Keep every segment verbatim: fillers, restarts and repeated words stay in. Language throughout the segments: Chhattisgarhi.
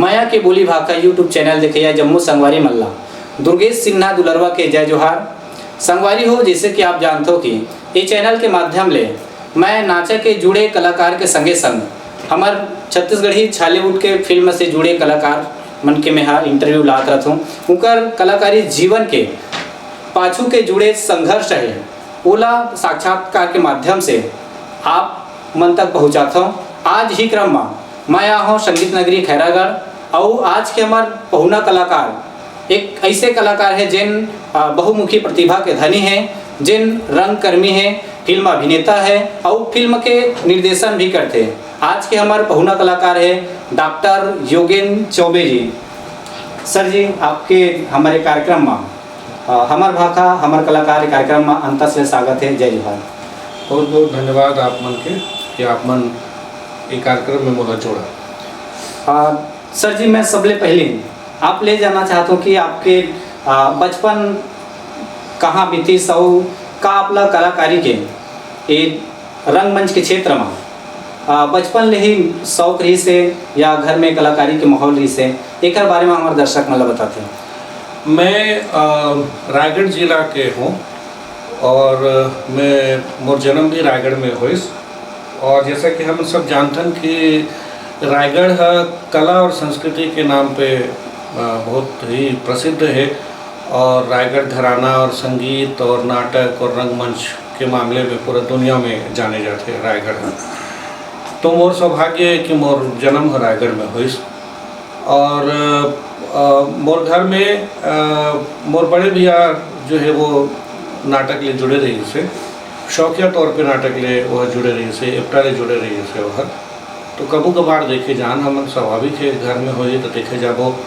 मया के बोली भाखा YouTube चैनल देखइया जम्मो संगवारी मन ला दुर्गेश सिन्हा दुलरवा के जय जोहार। संगवारी हो, जैसे कि आप जानथो कि ये चैनल के माध्यम ले मैं नाचा के जुड़े कलाकार के संगे संग हमर छत्तीसगढ़ी छॉलीवुड के फिल्म से जुड़े कलाकार मन के मैं हा इंटरव्यू लात रहथों। उनकर कलाकारी जीवन के पाछू के जुड़े संघर्ष हे, ओला साक्षात्कार के माध्यम से आप मन तक पहुँचाथों। आज ही क्रम में मैं आहों संगीत नगरी खैरागढ़, अउ आज के हमार पहुना कलाकार एक ऐसे कलाकार हे, जेन, अ, बहुमुखी प्रतिभा के धनी हे, जेन रंगकर्मी हे, फिल्म अभिनेता हे, अउ फिल्म के निर्देशन भी करथे। आज के हमार पहुना कलाकार हे डॉक्टर योगेन चौबे जी। सर जी, आपके हमारे कार्यक्रम में, अ, हमर भाखा, हमर कलाकार कार्यक्रम में अंतस ले स्वागत हे। जय जोहार। बहुत बहुत धन्यवाद आप मन के कि आप मन ये कार्यक्रम में मोला जोड़ा। अ, सर जी, मैं सबले पहले आप ले जानना चाहता हूँ कि आपके, अ, बचपन कहाँ बीतिस अउ का आपला कलाकारी के ये रंगमंच के क्षेत्र में, अ, बचपन ले ही शौक रहिस हे या घर में कलाकारी के माहौल रहिस हे, एकर बारे में हमारे दर्शक मन ला बताते। मैं, अ, रायगढ़ जिला के हूँ और मैं, मोर जन्म भी रायगढ़ में होइस। और जैसा कि हम सब जानथन कि रायगढ़ ह कला और संस्कृति के नाम पे, अ, बहुत ही प्रसिद्ध है और रायगढ़ घराना और संगीत और नाटक और रंगमंच के मामले में पूरा दुनिया में जाने जाते हैं रायगढ़ ह। तो मोर सौभाग्य है कि मोर जन्म ह रायगढ़ में होइस। और, अ, मोर घर में, अ, मोर बड़े भैया जो है वो नाटक ले जुड़े रहिस हे, शौकिया तौर पे नाटक ले वह जुड़े रहिस हे, एपटा ले जुड़े रहिस हे वह। तो कभू कभार देखे जान हमन, स्वाभाविक है, घर में होही तो देखे जाबो।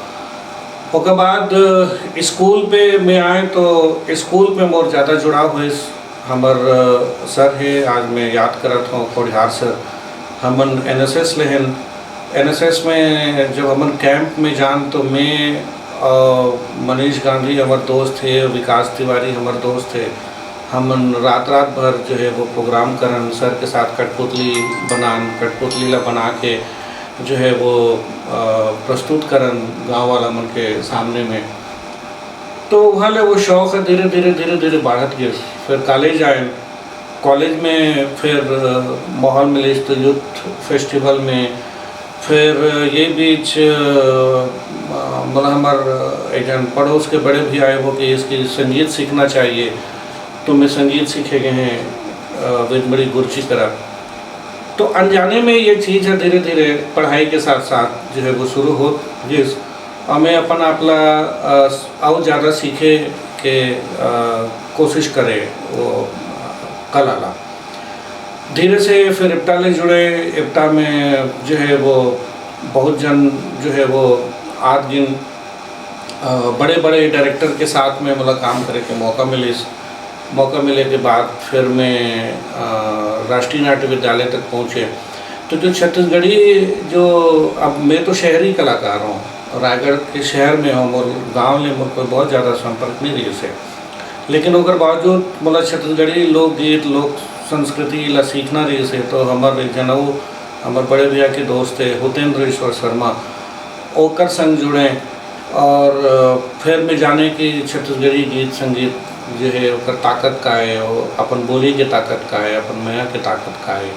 ओकर बाद, अ, स्कूल पे में आए तो स्कूल पे मोर ज़्यादा जुड़ाव होइस। हमर, अ, सर हे, आज मैं याद करत हूँ, खोड़िहार सर, हमन एनएसएस ले हन। एनएसएस में जब हमन कैंप में जान तो मैं, अ, मनीष गांधी हमर दोस्त हे, विकास तिवारी हमर दोस्त हे, हमन रात रात भर जो है वो प्रोग्राम करन, सर के साथ कठपुतली बनान, कठपुतली ला बना के जो है वो, अ, प्रस्तुत करन गांव वाला मन के सामने में। तो वहाँ ले वो शौक है धीरे धीरे धीरे धीरे बढ़त गए। फिर कॉलेज आए, कॉलेज में फिर, अ, माहौल मिलिस तो यूथ फेस्टिवल में, फिर ये बीच, अ, मतलब हमार एक जन पड़ोस के बड़े भैया आए, वो कि इसकी संगीत सीखना चाहिए, तो मैं संगीत सीखे गए हैं, अ, वेदमणि गुरुजी करा। तो अनजाने में ये चीज़ है धीरे धीरे पढ़ाई के साथ साथ जो है वो शुरू हो गइस। और मैं अपन आप ला, अ, और ज़्यादा सीखे के, अ, कोशिश करे वो कला ला। धीरे से फिर एपटा ले जुड़े। एपटा में जो है वो बहुत जन जो है वो आत गिन, अ, बड़े बड़े डायरेक्टर के साथ में मोला काम करे के मौका मिलिस। मौका मिले के बाद फिर मैं, अ, राष्ट्रीय नाट्य विद्यालय तक पहुँचे। तो जो छत्तीसगढ़ी जो, अब मैं तो शहरी कलाकार हूँ, रायगढ़ के शहर में हूँ, मोर गाँव ले मोर कोई बहुत ज़्यादा संपर्क नहीं रहिस हे, लेकिन ओकर बावजूद मोला छत्तीसगढ़ी लोकगीत, लोक संस्कृति ला सीखना रहिस हे। तो हमर एक जन अउ हमर बड़े भैया के दोस्त हे हुतेंद्र ईश्वर शर्मा, ओकर संग जुड़े और, अ, फिर मैं जाने कि छत्तीसगढ़ी गीत संगीत जो है ओकर ताकत का है, और अपन बोली के ताकत का है, अपन मया के ताकत का है।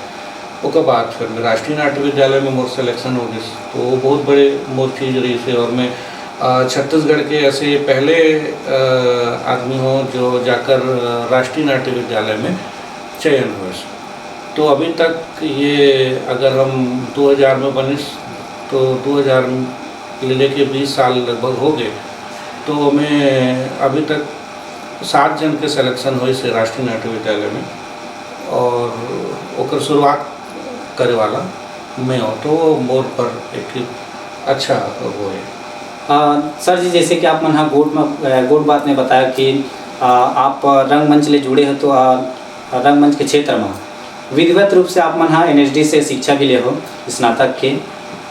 ओकर बाद फिर मैं राष्ट्रीय नाट्य विद्यालय में मोर सिलेक्शन हो गइस, तो वो बहुत बड़े मोर चीज़ रहिस हे। और मैं, अ, छत्तीसगढ़ के ऐसे पहले, अ, आदमी हूँ जो जाकर, अ, राष्ट्रीय नाट्य विद्यालय में चयन होइस। तो अभी तक ये अगर हम दो हज़ार में बनिस, तो दो हज़ार ले लेके बीस साल लगभग हो गए। तो मैं अभी तक सात जन के सिलेक्शन होइस हे राष्ट्रीय नाट्य विद्यालय में, और ओकर शुरुआत करे वाला मैं हूँ, तो वो मोर पर एक अच्छा वो है। अ, सर जी, जैसे कि आप मन हा गोठ में, अ, गोठ बात में बताया कि, अ, आप रंगमंच ले जुड़े हो, तो, अ, रंगमंच के क्षेत्र में विधिवत रूप से आप मन हा एनएसडी से शिक्षा भी ले हो, स्नातक के,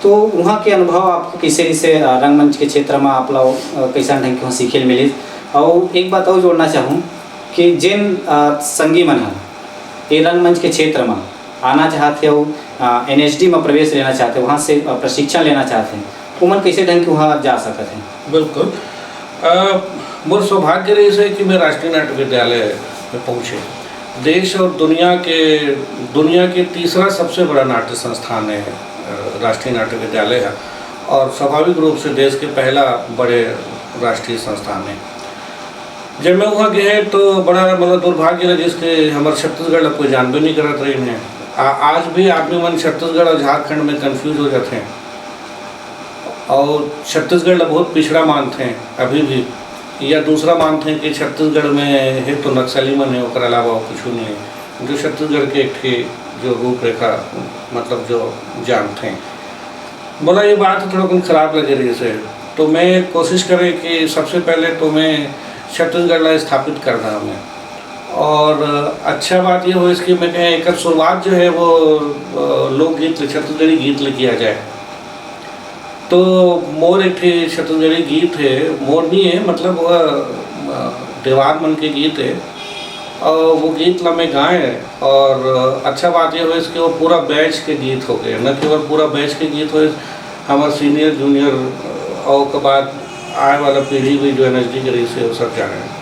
तो वहाँ के अनुभव आपको कैसे, कैसे, अ, रंगमंच के क्षेत्र में आप ला, अ, कैसन ढंग के वहाँ सीखे ल मिलिस? और एक बात और जोड़ना चाहूँ कि जिन, अ, संगी मन हा ये रंगमंच के क्षेत्र में आना चाहत हे और, अ, एनएसडी में प्रवेश लेना चाहत हे, वहाँ से, अ, प्रशिक्षण लेना चाहत हे, ओमन कइसे ढंग के वहाँ जा सकत हे? बिल्कुल। अ, मोर सौभाग्य रहिस हे कि मैं राष्ट्रीय नाट्य विद्यालय में पहुँचे। देश और दुनिया के, दुनिया के तीसरा सबसे बड़ा नाट्य संस्थान हे, अ, राष्ट्रीय नाट्य विद्यालय हे, और स्वाभाविक रूप से देश के पहला बड़े राष्ट्रीय संस्थान हे। जब मैं वहाँ गए तो बड़ा, मतलब, दुर्भाग्य लगिस कि हमर छत्तीसगढ़ ला कोई जानबे नहीं करत रहिन हे। आ-, आज भी आदमी मन छत्तीसगढ़ और झारखंड में confuse हो जाते हैं। और छत्तीसगढ़ ला बहुत पिछड़ा मानथे अभी भी, या दूसरा मानथे कि छत्तीसगढ़ में हे तो नक्सली मन हे, ओकर अलावा और कुछ नहीं है। जो छत्तीसगढ़ के एक ठे जो रूपरेखा, मतलब, जो जानथे, मोला ये बात थोड़ा कन खराब लगे रहिस हे, तो मैं कोशिश करे कि सबसे पहले तो मैं छत्तीसगढ़ ला स्थापित करना हमें। और अच्छा बात ये होइस कि मैं कहे एकर शुरुआत जो है वो, अ, लोकगीत ले, छत्तीसगढ़ी गीत ले किया जाए। तो मोर एक ठे छत्तीसगढ़ी गीत हे, मोर नहीं है, मतलब, वह, अ, देवार मन के गीत है, और वो गीत ला मैं गाए। और अच्छा बात ये होइस कि वो पूरा बैच के गीत हो गए, न केवल पूरा बैच के गीत होइस, हमार सीनियर, जूनियर, अ, और के बाद आए वाला पीढ़ी भी जो एनएसडी के रहिस हे, वो सब जाने।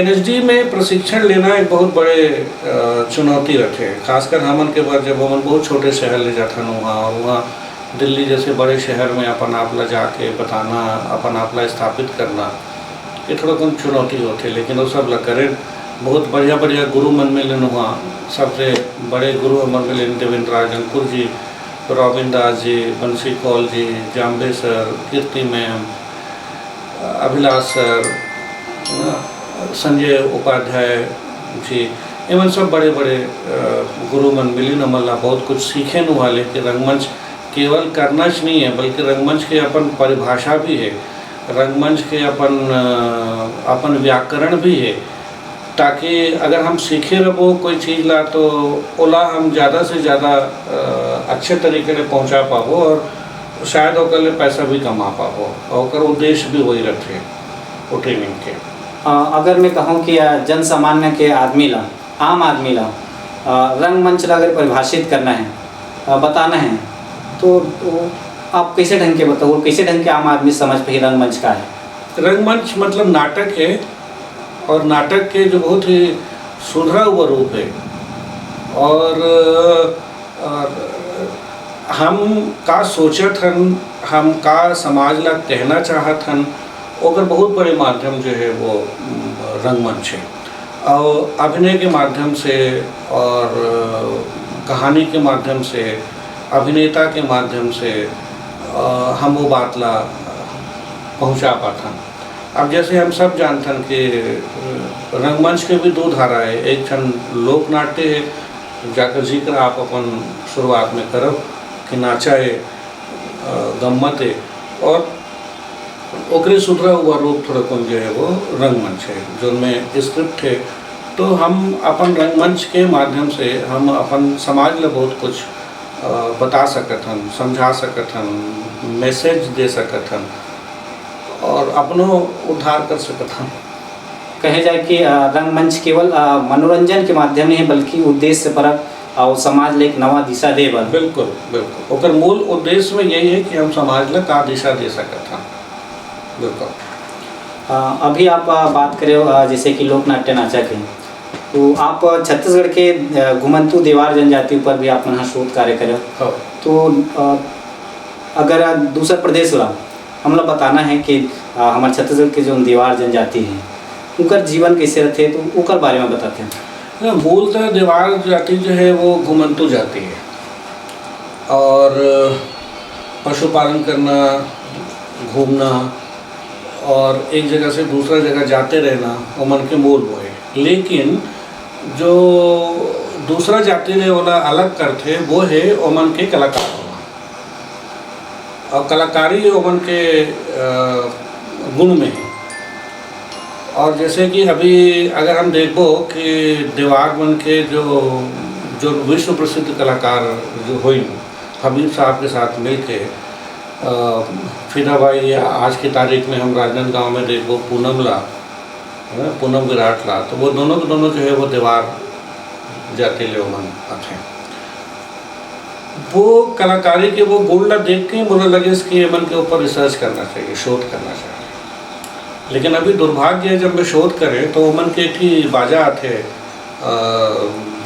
एनएसडी में प्रशिक्षण लेना एक बहुत बड़े, अ, चुनौती रथे, खासकर हमन के बर, जब हमन बहुत छोटे शहर ले जाथन वहाँ, और वहाँ दिल्ली जैसे बड़े शहर में अपन आप ला जाके बताना, अपन आप ला स्थापित करना, ये थोड़ा कन चुनौती होथे, लेकिन वो सब ला करेन। बहुत बढ़िया-बढ़िया गुरु मन मिलेन वहाँ। सबसे बड़े गुरु हमर मिलेन देवेंद्र राज अंकुर जी, रॉबिन दास जी, बंसी कौल जी, जाम्बे सर, कीर्ति मैम, अभिलाष सर, है ना, संजय उपाध्याय जी, एमन सब बड़े-बड़े, अ, गुरु मन मिलिन, हमन ला बहुत कुछ सीखेन उहाँ ले कि रंगमंच केवल करनाच नहीं है, बल्कि रंगमंच के अपन परिभाषा भी है, रंगमंच के अपन, अ, अपन व्याकरण भी है, ताकि अगर हम सीखे रहबो कोई चीज ला, तो ओला हम ज्यादा से ज्यादा, अ, अच्छे तरीके ले पहुंचा पाबो और शायद ओकर ले पैसा भी कमा पाबो, और ओकर उद्देश्य भी वही रखे वो ट्रेनिंग के। अ, अगर मैं कहूँ कि, अ, जन सामान्य के आदमी ला, आम आदमी ला, अ, रंगमंच ला अगर परिभाषित करना है, अ, बताना है, तो, तो आप कैसे ढंग के बताओ, कैसे ढंग के आम आदमी समझ पाही रंगमंच का है? रंगमंच मतलब नाटक है, और नाटक के जो बहुत ही सुधरा हुआ रूप है, और, और हम का सोचत हन, हम का समाज ला कहना चाहत हन, ओकर बहुत बड़े माध्यम जो है वो, उम, रंगमंच है। और अभिनय के माध्यम से और कहानी के माध्यम से, अभिनेता के माध्यम से, अ, हम वो बात ला पहुँचा पाथन। अब जैसे हम सब जानथन कि, अ, रंगमंच के भी दो धारा है, एक ठन लोक नाट्य है, जाकर जिक्र आप अपन शुरुआत में करब कि नाचा है, अ, गम्मत है, और ओकरे सुधरा हुआ रूप थोड़ा कौन जो है वो रंगमंच है, जोन में स्क्रिप्ट है। तो हम अपन रंगमंच के माध्यम से हम अपन समाज ला बहुत कुछ, अ, बता सकत हन, समझा सकत हन, मैसेज दे सकत हन और अपनो उद्धार कर सकत हन। कहे जाए कि, अ, रंगमंच केवल, अ, मनोरंजन के माध्यम नहीं है, बल्कि उद्देश्य परक और समाज ले एक नवा दिशा दे बर। बिल्कुल, बिल्कुल। ओकर मूल उद्देश्य में यही है कि हम समाज ला का दिशा दे सकत हन। बिल्कुल। अ, अभी आप, अ, बात करे हो, अ, जैसे कि लोक नाट्य नाचा के, तो आप छत्तीसगढ़ के, अ, घुमंतू देवार जनजाति ऊपर भी आप मन ह शोध कार्य करे हो। हाँ। तो, अ, अगर दूसर प्रदेश ला हमला बताना है कि, अ, हमर छत्तीसगढ़ के जोन देवार जनजाति है, उनकर जीवन कैसे रहते, तो ओकर बारे में बताते हैं। ना, मूलतः देवार जाति जो है, वो घुमंतू जाति है, और पशुपालन करना, घूमना और एक जगह से दूसरा जगह जाते रहना, ओमन के मूल वो है। लेकिन जो दूसरा जाति ले ओला अलग करथे, वो है ओमन के कलाकार होना। और कलाकारी ओमन के, अ, गुण में है। और जैसे कि अभी अगर हम देखबो कि देवार मन के जो, जो विश्व प्रसिद्ध कलाकार जो होइन, हबीब साहब के साथ मिलके, अ, फिदा बाई या आज की तारीख में हम राजनांदगांव में देखबो पूनम ला, है ना, पूनम विराट ला, तो वो दोनों के दोनों जो है वो देवार जाति ले ओमन आथे। वो कलाकारी के वो गुण ला देख के मोला लगिस कि एमन के ऊपर रिसर्च करना चाहिए, शोध करना चाहिए। लेकिन अभी दुर्भाग्य है, जब मैं शोध करे तो ओमन के एक ठी बाजा आथे, अ,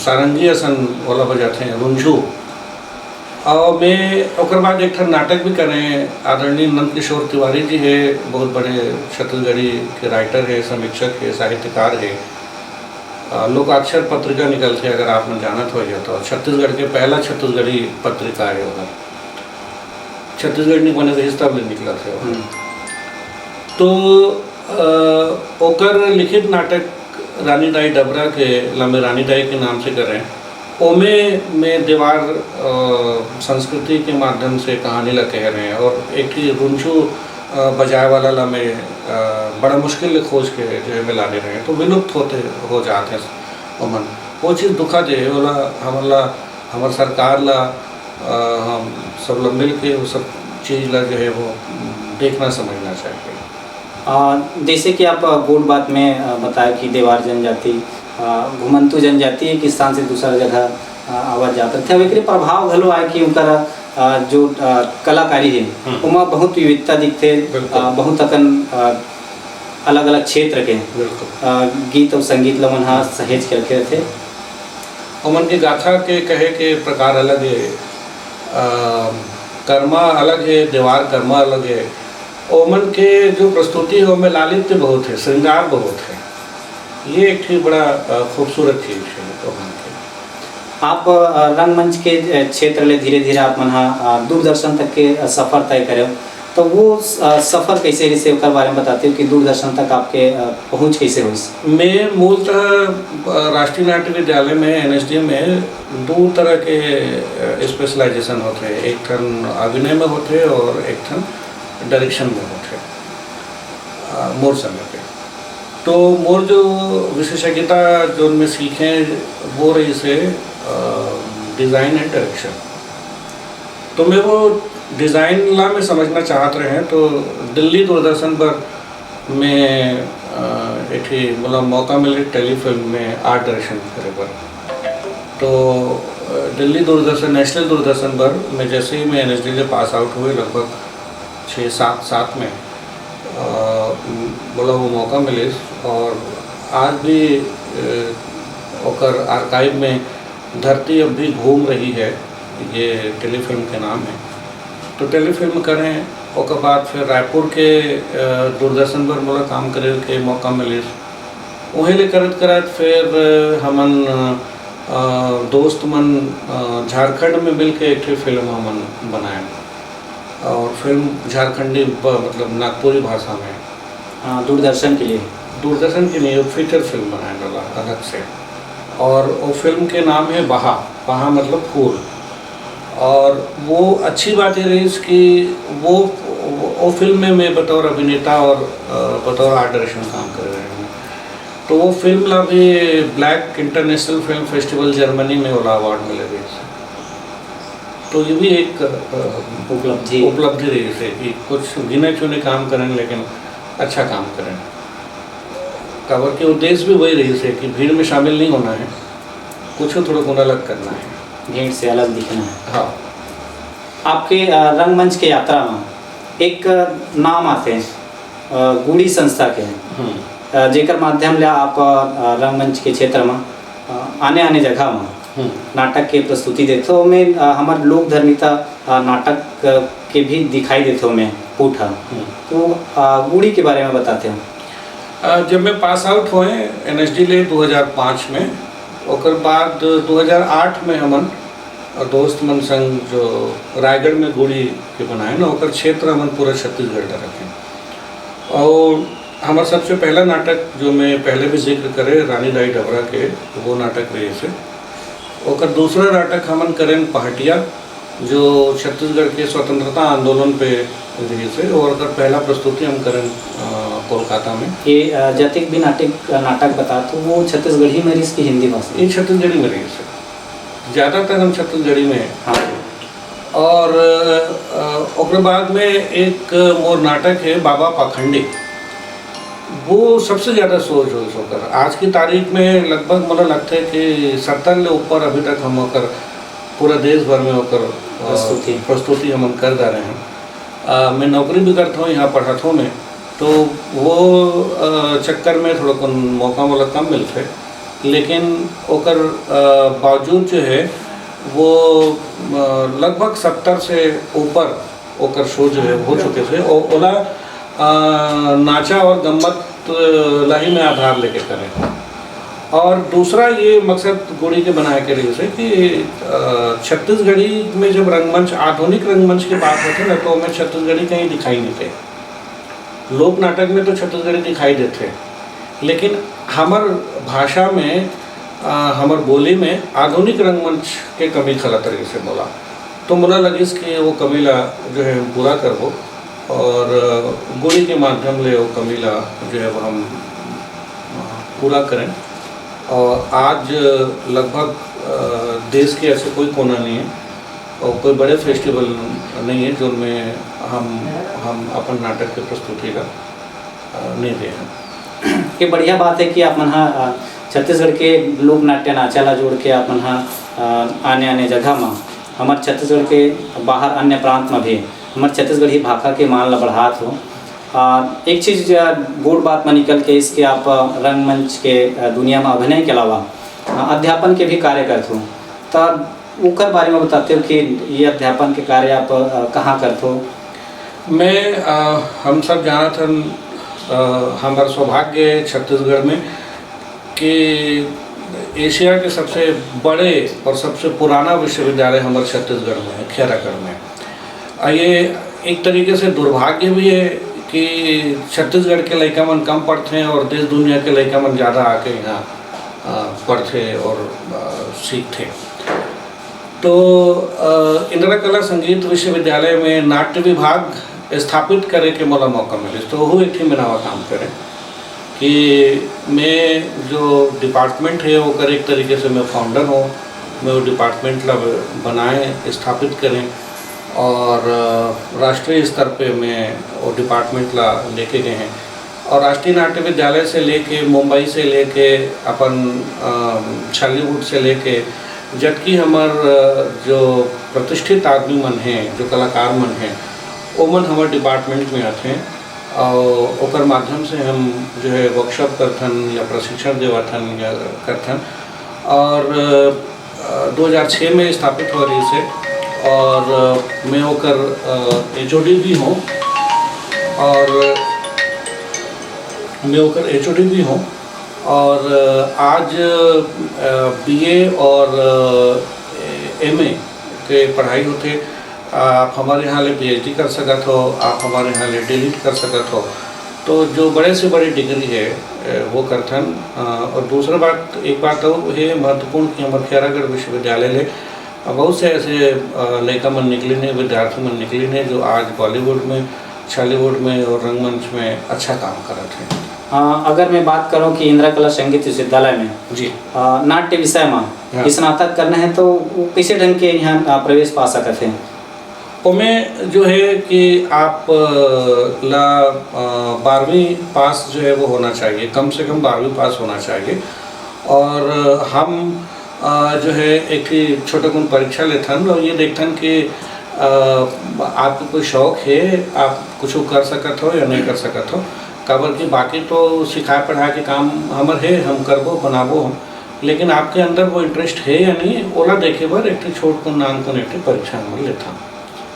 सारंगी असन वाला बजाथे, रुंझू। और मैं ओकर बाद एक ठन नाटक भी करे, आदरणीय नंद किशोर तिवारी जी है, बहुत बड़े छत्तीसगढ़ी के राइटर है, समीक्षक है, साहित्यकार है। अ, लोकाक्षर पत्रिका निकलथे, अगर आप मन जानत होइया तो, छत्तीसगढ़ के पहला छत्तीसगढ़ी पत्रिका है ओहर। छत्तीसगढ़ निक बने रहिस तब ले निकलथे ओहर। हम्म। तो, अ, ओकर लिखित नाटक रानी दाई डबरा के, ला मैं रानी दाई के नाम से करें, ओमे में देवार, अ, संस्कृति के माध्यम से कहानी ला कहे रहे हैं और एक ठी रुंझू, अ, बजाए वाला ला में, अ, बड़ा मुश्किल ले खोज के जो है में लाने रहे हैं, तो विलुप्त होते, हो जाते हैं ओमन। वो चीज़ दुखद है, ओला हमन ला, हमर सरकार ला, अ, हम सब ला मिल के वो सब चीज़ ला जो है वो देखना समझना चाहिए। अ, जैसे कि आप, अ, गोठ बात में, अ, बताया कि देवार जनजाति, अ, घुमंतू जनजाति एक स्थान से दूसरा जगह, अ, आवत जात रथे। अब एकरे प्रभाव घलो आय कि उनकर, अ, जो, अ, कलाकारी हे, हम्म। ओमा बहुत विविधता दिखथे, बिल्कुल। अ, बहुत अकन, अ, अलग-अलग क्षेत्र के, बिल्कुल। अ, गीत अउ संगीत ल मन ह सहेज के रखे रथे। ओमन के गाथा के कहे के प्रकार अलग हे, अ, करमा अलग हे, देवार करमा अलग हे। ओमन के जो प्रस्तुति हे, ओमे लालित्य बहुत हे, श्रृंगार बहुत हे। ये एक ठे बड़ा, अ, खूबसूरत चीज हे ओमन के। आप, अ, रंगमंच के, अ, क्षेत्र ले धीरे-धीरे आप मन ह, अ, दूरदर्शन तक के, अ, सफर तय करेव, तो वो स-, अ, सफर कैसे रहिसे, ओकर बारे में बताते हो कि दूरदर्शन तक आपके, अ, पहुँच कैसे होइस? मैं मूलतः, अ, राष्ट्रीय नाट्य विद्यालय में, एनएसडी में दो तरह के, अ, स्पेशलाइजेशन होथे, एक ठन अभिनय में होथे और एक ठन डायरेक्शन में होथे, अ, मोर समय पे। तो मोर जो विशेषज्ञता, जो मैं सीखे, वो रहिसे, अ, design and direction। तो मैं वो design ला मैं समझना चाहत रहे, तो दिल्ली दूरदर्शन पर मैं, अ, एक ठे, मतलब, मौका मिले टेलीफिल्म में art direction करे बर। तो, अ, दिल्ली दूरदर्शन, नेशनल दूरदर्शन पर मैं जैसे ही मैं एनएसडी से पास आउट हुए, लगभग छः सात, सात में, अ, मोला वो मौका मिलिस और आज भी, अ, ओकर आर्काइव में धरती अब भी घूम रही है, ये टेलीफिल्म के नाम है। तो टेलीफिल्म करें, ओकर बाद फिर रायपुर के, अ, दूरदर्शन पर मोला काम करे के मौका मिलिस। वहीं ले करत करत फिर हमन, अ, दोस्त मन, अ, झारखंड में मिलके एक ठे फिल्म हमन बनाए और फिल्म झारखंडी ब-, मतलब नागपुरी भाषा में। हाँ, दूरदर्शन के लिए। दूरदर्शन के लिए फीचर फिल्म बनाए वाला अलग से। और वो फिल्म के नाम है बहा। बहा मतलब फूल। और वो अच्छी बात ये रही कि वो, वो फिल्म में मैं बतौर अभिनेता और, अ, बतौर art direction काम कर रहे हैं। तो वो फिल्म ला भी black international film festival Germany में वाला अवार्ड मिले रही। तो ये भी एक, अ, उपलब्धि। उपलब्धि रही है कि कुछ गिने चुने काम करें, लेकिन अच्छा काम करें। काबर के उद्देश्य भी वही रही है कि भीड़ में शामिल नहीं होना है, कुछ थोड़ा अलग करना है। भीड़ से अलग दिखना है। हाँ। आपके, अ, रंगमंच के यात्रा में एक नाम आते हैं, अ, गुड़ी संस्था के, हम्म। अ, जेकर माध्यम ले आप, अ, रंगमंच के क्षेत्र में, अ, आने-आने जगह में हम्म। नाटक के प्रस्तुति देथो, ओमे, अ, हमर लोक धर्मिता, अ, नाटक के भी दिखाई देथे ओमे पुट ह। हम्म। तो, अ, गुड़ी के बारे में बताते हो। अ, जब मैं पास आउट होए एनएसडी ले दो हज़ार पाँच में, ओकर बाद दो हज़ार आठ में हमन अ, दोस्त मन संग जो रायगढ़ में गुड़ी के बनाए ना, ओकर क्षेत्र हमन पूरा छत्तीसगढ़ ला रखें। और हमर सबसे पहला नाटक, जो मैं पहले भी जिक्र करे, रानी दाई डबरा के, वो नाटक रहिस हे। ओकर दूसरा नाटक हमन करेन पहाटिया, जो छत्तीसगढ़ के स्वतंत्रता आंदोलन पे रहिस हे, और ओकर पहला प्रस्तुति हम करेन, अ, कोलकाता में। ये, अ, जतेक भी नाटक, नाटक बतात हो, वो छत्तीसगढ़ी में रहिस कि हिंदी भाषा? ये छत्तीसगढ़ी में रहिस हे। ज़्यादातर हम छत्तीसगढ़ी में। हाँ। और, अ, ओकरे बाद में एक मोर नाटक है बाबा पाखंडी, वो सबसे ज़्यादा सोच होइस ओकर। आज की तारीख में लगभग मोला लगथे कि सत्तर ले ऊपर अभी तक हम ओकर पूरा देश भर में ओकर, अ, प्रस्तुति। प्रस्तुति हमन कर डारे हन। अ, मैं नौकरी भी करत हौं, यहाँ पढ़त हौं मैं, तो वो, अ, चक्कर में थोड़ा कन मौका मोला कम मिलथे, लेकिन ओकर, अ, बावजूद जो है वो, अ, लगभग सत्तर से ऊपर ओकर show जो है हो चुके हे। ओ-, ओला, अ, नाचा और गम्मत ला ही मैं आधार लेके करे हौं। और दूसरा ये मकसद गुड़ी के बनाए के रहिस हे कि, अ, छत्तीसगढ़ी में जब रंगमंच, आधुनिक रंगमंच की बात होथे ना, तो ओमे छत्तीसगढ़ी कहीं दिखाई नहीं दे। लोक नाटक में तो छत्तीसगढ़ी दिखाई देथे, लेकिन हमर भाषा में, अ, हमर बोली में आधुनिक रंगमंच के कमी खलत रहिस हे मोला। तो मोला लगिस कि वो कमी ला जो है हम पूरा करबो और, अ, गुड़ी के माध्यम ले वो कमी ला जो है वो हम, अ, पूरा करें। और आज लगभग, अ, देश के ऐसे कोई कोना नहीं है और कोई बड़े festival नहीं है, जोन में हम, हम अपन नाटक के प्रस्तुति ला, अ, नहीं दे हैं। ये बढ़िया बात है कि आप मन ह, अ, छत्तीसगढ़ के लोक नाट्य नाचा ला जोड़ के आप मन ह, अ, आने-आने जगह म हमर छत्तीसगढ़ के बाहर अन्य प्रांत म भी हमर छत्तीसगढ़ी भाखा के मान ला बढ़ात हो। अ, एक चीज, अ, गोठ बात म निकल के आइस कि आप, अ, रंगमंच के, अ, दुनिया म अभिनय के अलावा, अ, अध्यापन के भी कार्य करत हो। त ओकर बारे में बताते हो कि ये अध्यापन के कार्य आप, अ, कहाँ करते हो? मैं, अ, हम सब जानत हन, अ, हमर सौभाग्य हे छत्तीसगढ़ में कि एशिया के सबसे बड़े और सबसे पुराना विश्वविद्यालय हमर छत्तीसगढ़ में हे, खैरागढ़ में। अ, ये एक तरीके से दुर्भाग्य भी हे कि छत्तीसगढ़ के लइका मन कम पढ़थे और देश दुनिया के लइका मन ज़्यादा आके यहाँ, अ, पढ़थे और, अ, सीखथे। तो, अ, इंदिरा कला संगीत विश्वविद्यालय में नाट्य विभाग स्थापित करे के मोला मौका मिलिस, तो ओहू एक ठे मैं नवा काम करे कि मैं जो department हे, ओकर एक तरीके से मैं founder हौं। मैं वो department ला बनाए, स्थापित करें और, अ, राष्ट्रीय स्तर पे मैं वो department ला लेके गए हैं। और राष्ट्रीय नाट्य विद्यालय से लेके, मुंबई से लेके, अपन, अ, छॉलीवुड से लेके, जतकी हमर, अ, जो प्रतिष्ठित आदमी मन हैं, जो कलाकार मन हैं, ओमन हमर department में आथे और ओकर माध्यम से हम जो है workshop करथन या प्रशिक्षण देवाथन या करथन। और, अ, दो हज़ार छह में स्थापित हो रहिस हे और, अ, मैं ओकर, अ, H O D भी हौं और मैं ओकर H O D भी हौं और, अ, आज, अ, B A और, अ, M A के पढ़ाई होथे। आप हमर यहाँ ले P H D कर सकत हो, आप हमर यहाँ ले D Litt कर सकत हो। तो जो बड़े से बड़े degree हे, अ, वो करथन। अ, और दूसरा बात, एक बात और हे महत्वपूर्ण कि हमर खैरागढ़ विश्वविद्यालय ले, अ, बहुत से ऐसे, अ, लइका मन निकलिन हे, विद्यार्थी मन निकलिन हे, जो आज Bollywood में, छॉलीवुड में और रंगमंच में अच्छा काम करत हे। अ, अगर मैं बात करूँ कि इंदिरा कला संगीत विश्वविद्यालय में, जी। अ, नाट्य विषय में हाँ। स्नातक करना है, तो वो कैसे ढंग के यहाँ, अ, प्रवेश पा सकत हे? ओमे जो है कि आप, अ, ला, अ, बारहवीं पास जो है वो होना चाहिए, कम से कम बारहवीं पास होना चाहिए। और हम, अ, जो है एक ठे छोटे कुन परीक्षा लेथन और ये देखथन कि, अ, आपके कोई शौक हे, आप कुछ कर सकत हो या नहीं कर सकत हो। काबर कि बाकी तो सिखाए पढ़ाए के काम हमर हे, हम करबो, बनाबो हम, लेकिन आपके अंदर वो interest हे या नहीं, ओला देखे बर एक ठे छोट कुन नान कुन एक ठे परीक्षा हमन लेथन।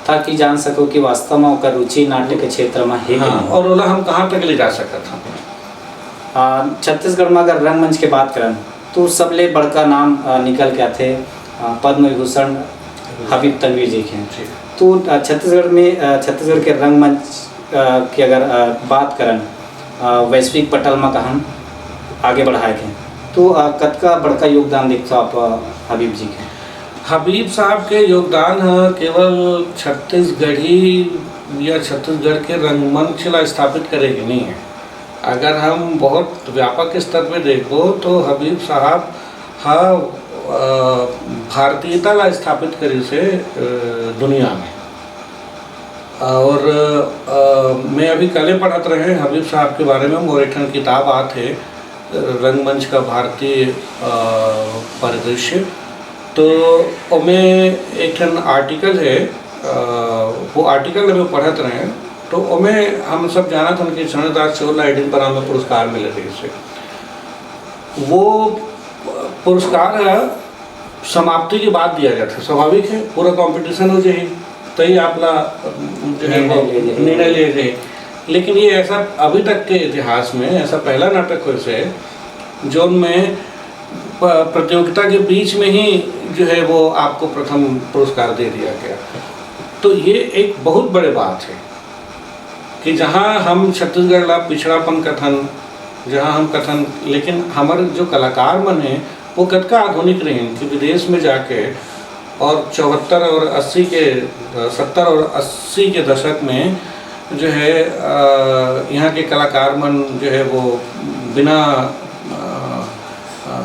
ताकि जान सको कि वास्तव में ओकर रुचि नाट्य के क्षेत्र में हे कि हाँ, नहीं। और ओला हम कहाँ तक ले जा सकत हन। आ, छत्तीसगढ़ में अगर रंगमंच के बात करन, तो सबले बड़का नाम, आ, निकल के आथे, आ, पद्म विभूषण हबीब तनवीर जी के। जी। तो, आ, छत्तीसगढ़ में, आ, छत्तीसगढ़ के रंगमंच, आ, की अगर, आ, बात करन, आ, वैश्विक पटल में कहन आगे बढ़ाए के, तो, आ, कतका बड़का योगदान देखथो आप, आ, हबीब जी के? हबीब साहब के योगदान ह केवल छत्तीसगढ़ी या छत्तीसगढ़ के रंगमंच ला स्थापित करे के नहीं है। अगर हम बहुत व्यापक स्तर पे देखबो, तो हबीब साहब ह, अ, भारतीयता ला स्थापित करिस हे, अ, दुनिया में। और, अ, मैं अभी कले पढ़त रहे हबीब साहब के बारे में, मोर एक ठन किताब आत हे, रंगमंच का भारतीय, अ, परिदृश्य। तो ओमे एक ठन आर्टिकल हे, अ, वो आर्टिकल में पढ़त रहे, तो ओमे हम सब जानत हन कि चरणदास चौरला एडिनबरा में पुरस्कार मिले रहिस हे। वो पुरस्कार ह समाप्ति के बाद दिया जाथे, स्वाभाविक हे, पूरा कॉम्पिटिशन हो जाही, तही आप ला, जो है, वो निर्णय ले जाही। निर्णय ले जाही। लेकिन ये ऐसा अभी तक के इतिहास में ऐसा पहला नाटक होइस हे, जोन में प-, प्रतियोगिता के बीच में ही, जो है, वो आपको प्रथम पुरस्कार दे दिया गया। तो ये एक बहुत बड़े बात है कि जहाँ हम छत्तीसगढ़ ला पिछड़ापन कथन, जहाँ हम कथन, लेकिन हमर जो कलाकार मन हे, वो कतका आधुनिक रहिन कि विदेश में जाके और चौहत्तर और अस्सी के, सत्तर और अस्सी के दशक में जो है, अ, यहाँ के कलाकार मन जो है, वो बिना, अ, अ,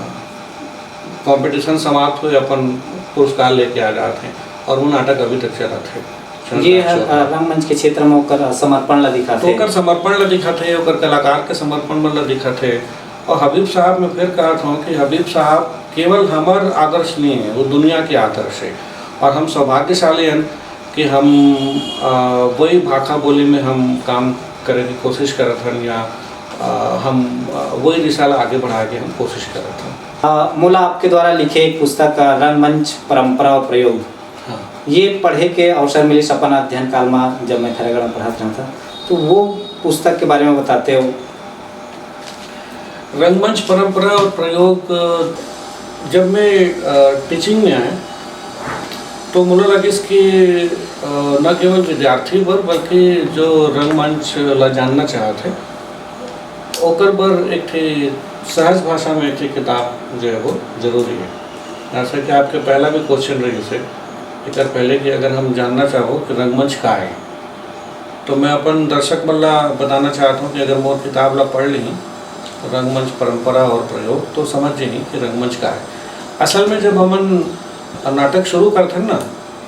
कॉम्पिटिशन समाप्त हुए अपन पुरस्कार लेके आ जात हे और वो नाटक अभी तक चलत हे। ये हर, अ, रंगमंच के क्षेत्र में ओकर, अ, समर्पण ला दिखाथे। तो ओकर समर्पण ला दिखाथे, ओकर कलाकार के समर्पण मन ला दिखाथे। और हबीब साहब, मैं फिर कहत हूँ कि हबीब साहब केवल हमर आदर्श नहीं है, वो दुनिया के आदर्श है। और हम सौभाग्यशाली हन कि हम, अ, वही भाखा बोली में हम काम करे की कोशिश करत हन या, अ, हम, अ, वही रिसाला आगे बढ़ाए के हम कोशिश करत हन। अ, मोला आपके द्वारा लिखे एक पुस्तक, अ, रंगमंच परंपरा और प्रयोग, हाँ। ये पढ़े के अवसर मिलिस अपन अध्ययन काल में, जब मैं खैरागढ़ में पढ़त रहता, तो वो पुस्तक के बारे में बताते हो। रंगमंच परंपरा और प्रयोग, अ, जब मैं, अ, टीचिंग में आए, तो मोला लगिस कि, अ, न केवल विद्यार्थी बर, बल्कि जो रंगमंच ला जानना चाहत हे, ओकर बर एक ठे सहज भाषा में एक ठे किताब जो है, वो जरूरी है। जैसा कि आपके पहला भी क्वेश्चन रहिस हे, एकर पहले कि अगर हम जानना चाहबो कि रंगमंच का है, तो मैं अपन दर्शक मन ला बताना चाहत हूँ कि अगर मोर किताब ला पढ़ लिही, रंगमंच परंपरा और प्रयोग, तो समझ जाही कि रंगमंच का है। असल में जब हमन नाटक शुरू करथन ना,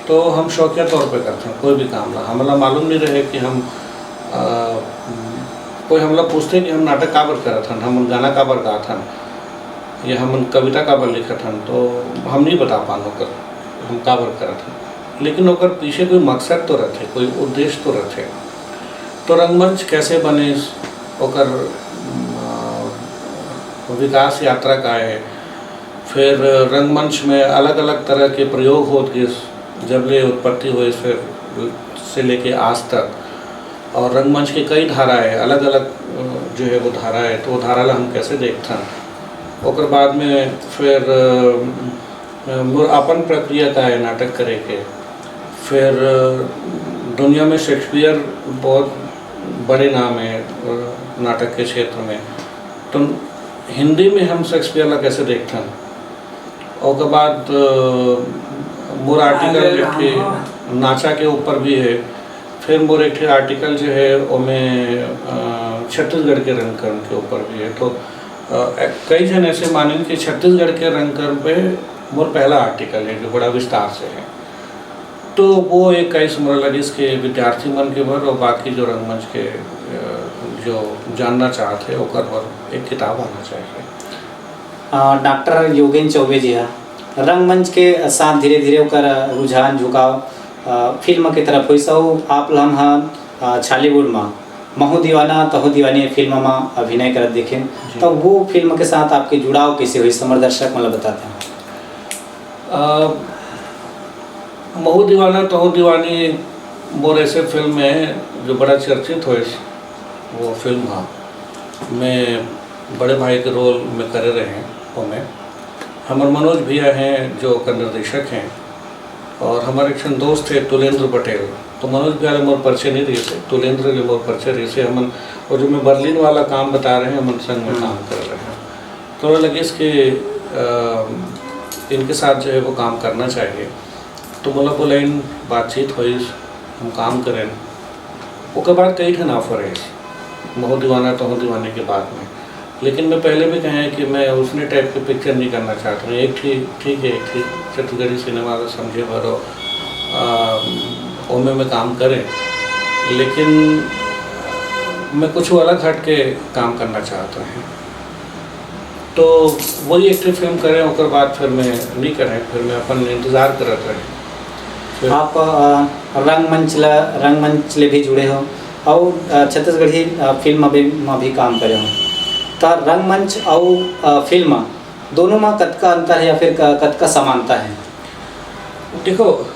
तो हम शौकिया तौर पे करथन कोई भी काम ला। हमला मालूम नहीं रहे कि हम, अ, कोई हमला पूछथे कि हम नाटक काबर करत हन, हम गाना काबर गात हन, या हमन कविता काबर लिखत हन, तो हम नहीं बता पान ओकर हम काबर करत हन। लेकिन ओकर पीछे कोई मकसद तो रथे, कोई उद्देश्य तो रथे। तो रंगमंच कैसे बनिस, ओकर, अ, विकास यात्रा का है, फिर रंगमंच में अलग-अलग तरह के प्रयोग होत गिस, जब ले उत्पत्ति होइस, फिर से लेके आज तक। और रंगमंच के कई धारा है, अलग-अलग, अ, जो है वो धारा है, तो वो धारा ला हम कैसे देखथन। ओकर बाद में फिर, अ, मोर अपन प्रक्रिया का है नाटक करे के। फिर, अ, दुनिया में शेक्सपियर बहुत बड़े नाम है, अ, नाटक के क्षेत्र में। तो हिंदी में हम शेक्सपियर ला कैसे देखथन? ओकर बाद, अ, मोर आर्टिकल अरे एक ठे रामा। नाचा के ऊपर भी है। फिर मोर एक ठे आर्टिकल जो है, ओमे, अ, छत्तीसगढ़ के रंगकर्म के ऊपर भी है। तो, अ, कई झन ऐसे मानिन कि छत्तीसगढ़ के रंगकर्म पे मोर पहला आर्टिकल है, जो बड़ा विस्तार से है। तो वो एक कई मोला लगिस के विद्यार्थी मन के बर और बाकी जो रंगमंच के, अ, जो जानना चाहत है, ओकर बर एक किताब आना चाहिए। अ, डॉक्टर योगेन चौबे जी ह रंगमंच के साथ धीरे-धीरे ओकर रुझान, झुकाव, अ, फिल्म के तरफ होइस अउ आप ल हम ह, अ, छॉलीवुड म महू दीवाना तहू दीवानी फिल्म म अभिनय करत देखेन। जी। त वो फिल्म के साथ आपके जुड़ाव कइसे होइस, हमर दर्शक मन ल बताते हैं। अ, महू दीवाना तहू दीवानी मोर ऐसे फिल्म है जो बड़ा चर्चित होइस। वो फिल्म ह, मैं बड़े भाई के रोल में करे रहे हैं। ओमे हमर मनोज भैया हैं, जो ओकर निर्देशक हैं, और हमर एक ठन दोस्त है तुलेंद्र पटेल। तो मनोज भैया ले मोर परिचय नहीं रहिस हे, तुलेंद्र ले मोर परिचय रहिस हे। हमन वो जो मैं बर्लिन वाला काम बता रहे हैं, हमन संग में हम्म। काम कर रहे हैं। तो लगिस कि, अ, इनके साथ जो है वो काम करना चाहिए। तो मोला बोलाइन, बातचीत होइस, हम काम करेन। ओकर बाद कई ठन ऑफर आइस, महू दीवाना तहू दीवानी के बाद में। लेकिन मैं पहले भी कहे कि मैं उसने टाइप के पिक्चर नहीं करना चाहता हूँ। एक ठीक, ठीक है, एक ठीक छत्तीसगढ़ी सिनेमा को समझे भरो, आ, ओमे में काम करें, लेकिन मैं कुछ अलग हट के काम करना चाहता हूँ। तो वही एक ठे फिल्म करें, ओकर बाद फिर मैं नहीं करें, फिर मैं अपन इंतजार करत रहे। फिर आप, अ, रंगमंच ला, रंगमंच ले भी जुड़े हो अउ, अ, छत्तीसगढ़ी, अ, फिल्म में भी, में भी काम करे हो, त रंगमंच अउ, अ, फिल्म दोनों में कतका अंतर है या फिर क-, कतका समानता है? देखो,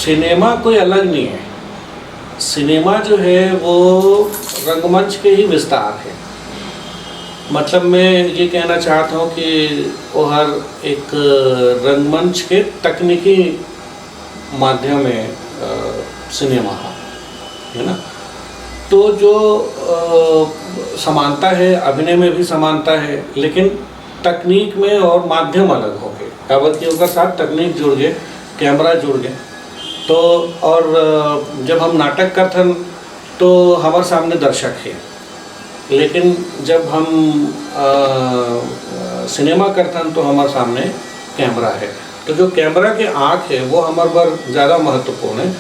सिनेमा कोई अलग नहीं है। सिनेमा जो है, वो रंगमंच के ही विस्तार है। मतलब, मैं ये कहना चाहता हूँ कि वो हर एक रंगमंच के तकनीकी माध्यम है, अ, सिनेमा हा, है ना? तो जो, अ, समानता है, अभिनय में भी समानता है, लेकिन तकनीक में और माध्यम अलग हो गए। काबर कि ओकर साथ तकनीक जुड़ गए, कैमरा जुड़ गए। तो और, अ, जब हम नाटक करथन, तो हमारे सामने दर्शक है, लेकिन जब हम, अ, सिनेमा करथन, तो हमारे सामने कैमरा है। तो जो कैमरा के आँख है, वो हमारे बर ज़्यादा महत्वपूर्ण है,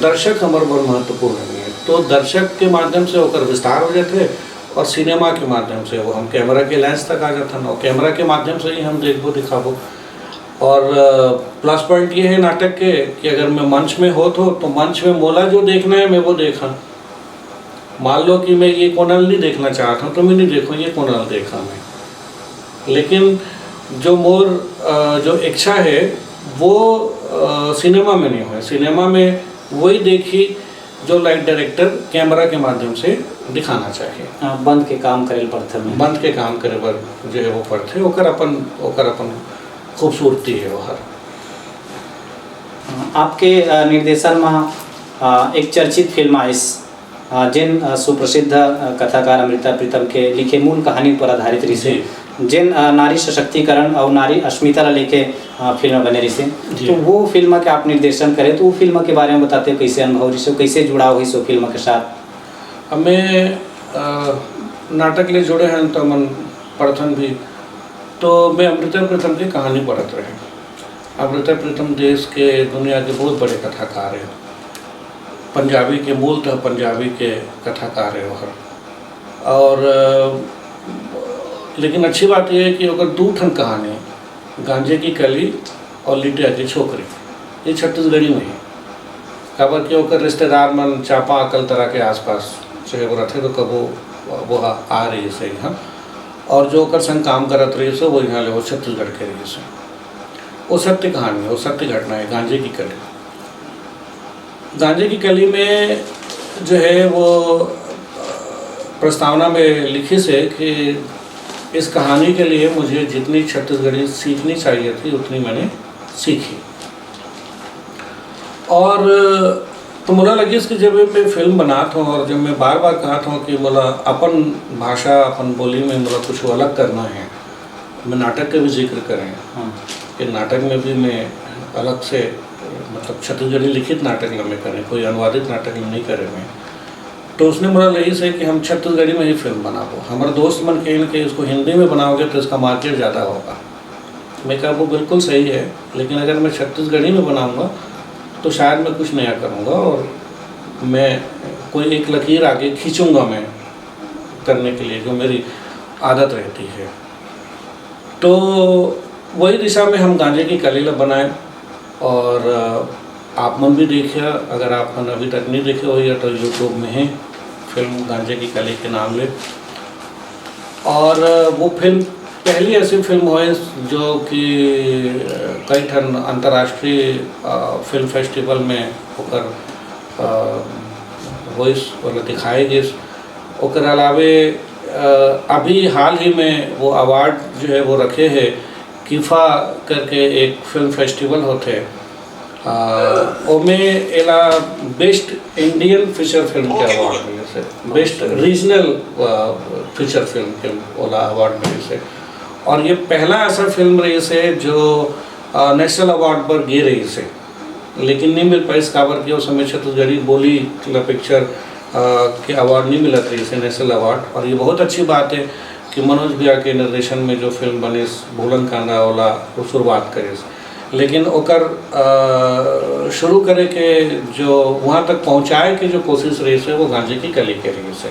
दर्शक हमारे बर महत्वपूर्ण नहीं है। तो दर्शक के माध्यम से ओकर विस्तार हो जाते हैं और सिनेमा के माध्यम से वो हम कैमरा के लेंस तक आ जाथन और कैमरा के माध्यम से ही हम देखबो दिखाबो। और, अ, प्लस पॉइंट ये है नाटक के कि अगर मैं मंच में होत हो, तो मंच में मोला जो देखना है, मैं वो देखा। मान लो कि मैं ये कोना ल नहीं देखना चाहता हूँ, तो मैं नहीं देखूँ, ये कोना ल देखा मैं। लेकिन जो मोर, अ, जो इच्छा है, वो, अ, सिनेमा में नहीं होय। सिनेमा में वही देखी जो लाइट डायरेक्टर कैमरा के माध्यम से दिखाना चाहिए। हाँ, बंद के काम करे ल पड़थे में। बंद के काम करे बर जो है वो पड़थे, ओकर अपन, ओकर अपन खूबसूरती है वो हर। हाँ, आपके, अ, निर्देशन में, अ, एक चर्चित फिल्म आइस, अ, जेन, अ, सुप्रसिद्ध, अ, कथाकार अमृता प्रीतम के लिखे मूल कहानी पर आधारित रहिसे, जी। जेन, अ, नारी सशक्तिकरण अउ नारी अस्मिता ला लेके, अ, फिल्म बने रहिसे। जी। तो वो फिल्म के आप निर्देशन करे, तो वो फिल्म के बारे में बताते, कैसे अनुभव रहिसे, कैसे जुड़ाव होइस वो फिल्म के साथ? अब मैं, अ, नाटक ले जुड़े हैं तो मन पढ़थन भी, तो मैं अमृता प्रीतम की कहानी पढ़त रहे। अमृता प्रीतम देश के, दुनिया के बहुत बड़े कथाकार हैं। पंजाबी के, मूलतः पंजाबी के कथाकार हैं वो। और, अ, लेकिन अच्छी बात यह है कि ओकर दू ठन कहानी, गांजे की कली और लिटिया की छोकरी, ये छत्तीसगढ़ी में है। काबर कि ओकर रिश्तेदार मन चांपा अकलतरा के आसपास से वो रथे, तो कबो वो आ, आ रहिसे, हाँ। और जो ओकर संग काम करत रहिसे, वो यहाँ ले, वो छत्तीसगढ़ के रहिसे। वो सत्य कहानी है, वो सत्य घटना है, गांजे की कली। गांजे की कली में जो है वो, अ, प्रस्तावना में लिखिसे कि इस कहानी के लिए मुझे जितनी छत्तीसगढ़ी सीखनी चाहिए थी, उतनी मैंने सीखी। और तो मोला लगिस कि जब मैं फिल्म बनात हूँ और जब मैं बार-बार कहत हूँ कि मोला अपन भाषा, अपन बोली में मोला कुछ अलग करना है, मैं नाटक का भी जिक्र करें हाँ। कि नाटक में भी मैं अलग से, मतलब, छत्तीसगढ़ी लिखित नाटक ला मैं करें, कोई अनुवादित नाटक ला नहीं करे मैं। तो उसने मोला लगिस कि हम छत्तीसगढ़ी में ही फिल्म बनाबो। हमारे दोस्त मन कहेन कि इसको हिंदी में बनाओगे तो इसका मार्केट ज़्यादा होगा। मैं कहा, "वो बिल्कुल सही है, लेकिन अगर मैं छत्तीसगढ़ी में बनाऊंगा, तो शायद मैं कुछ नया करूंगा और मैं कोई एक लकीर आगे खींचूंगा मैं करने के लिए, जो मेरी आदत रहती है।" तो वही दिशा में हम गांजे की कली ला बनाए और, अ, आप मन भी देखिए, अगर आप मन अभी तक नहीं देखे हो या तो YouTube में है फिल्म गांजे की कली के नाम ले। और, अ, वो फिल्म पहली ऐसी फिल्म होय जो कि, अ, कई ठन अंतर्राष्ट्रीय, अ, फिल्म फेस्टिवल में ओकर, अ, होइस, ओला दिखाए गिस। ओकर अलावे, अ, अभी हाल ही में वो अवार्ड जो है वो रखे है, किफा करके एक फिल्म फेस्टिवल होथे, अ, ओमे एला बेस्ट इंडियन फीचर फिल्म के अवार्ड मिलिस हे, बेस्ट रीजनल, अ, फीचर फिल्म के ओला अवार्ड मिलिस हे। और ये पहला ऐसा फिल्म रहिस हे जो, अ, नेशनल अवार्ड पर गे रहिस हे, लेकिन नहीं मिल पाइस, काबर कि उस समय छत्तीसगढ़ी बोली ला पिक्चर, अ, के अवार्ड नहीं मिलत रहिस हे, नेशनल अवार्ड। और ये बहुत अच्छी बात है कि मनोज भैया के निर्देशन में जो फिल्म बनिस भूलन कांदा, ओला वो शुरुआत करिस। लेकिन ओकर, अ, शुरू करे के जो, वहाँ तक पहुँचाए के जो कोशिश रहिस हे, वो गांजे की कली के रहिस हे।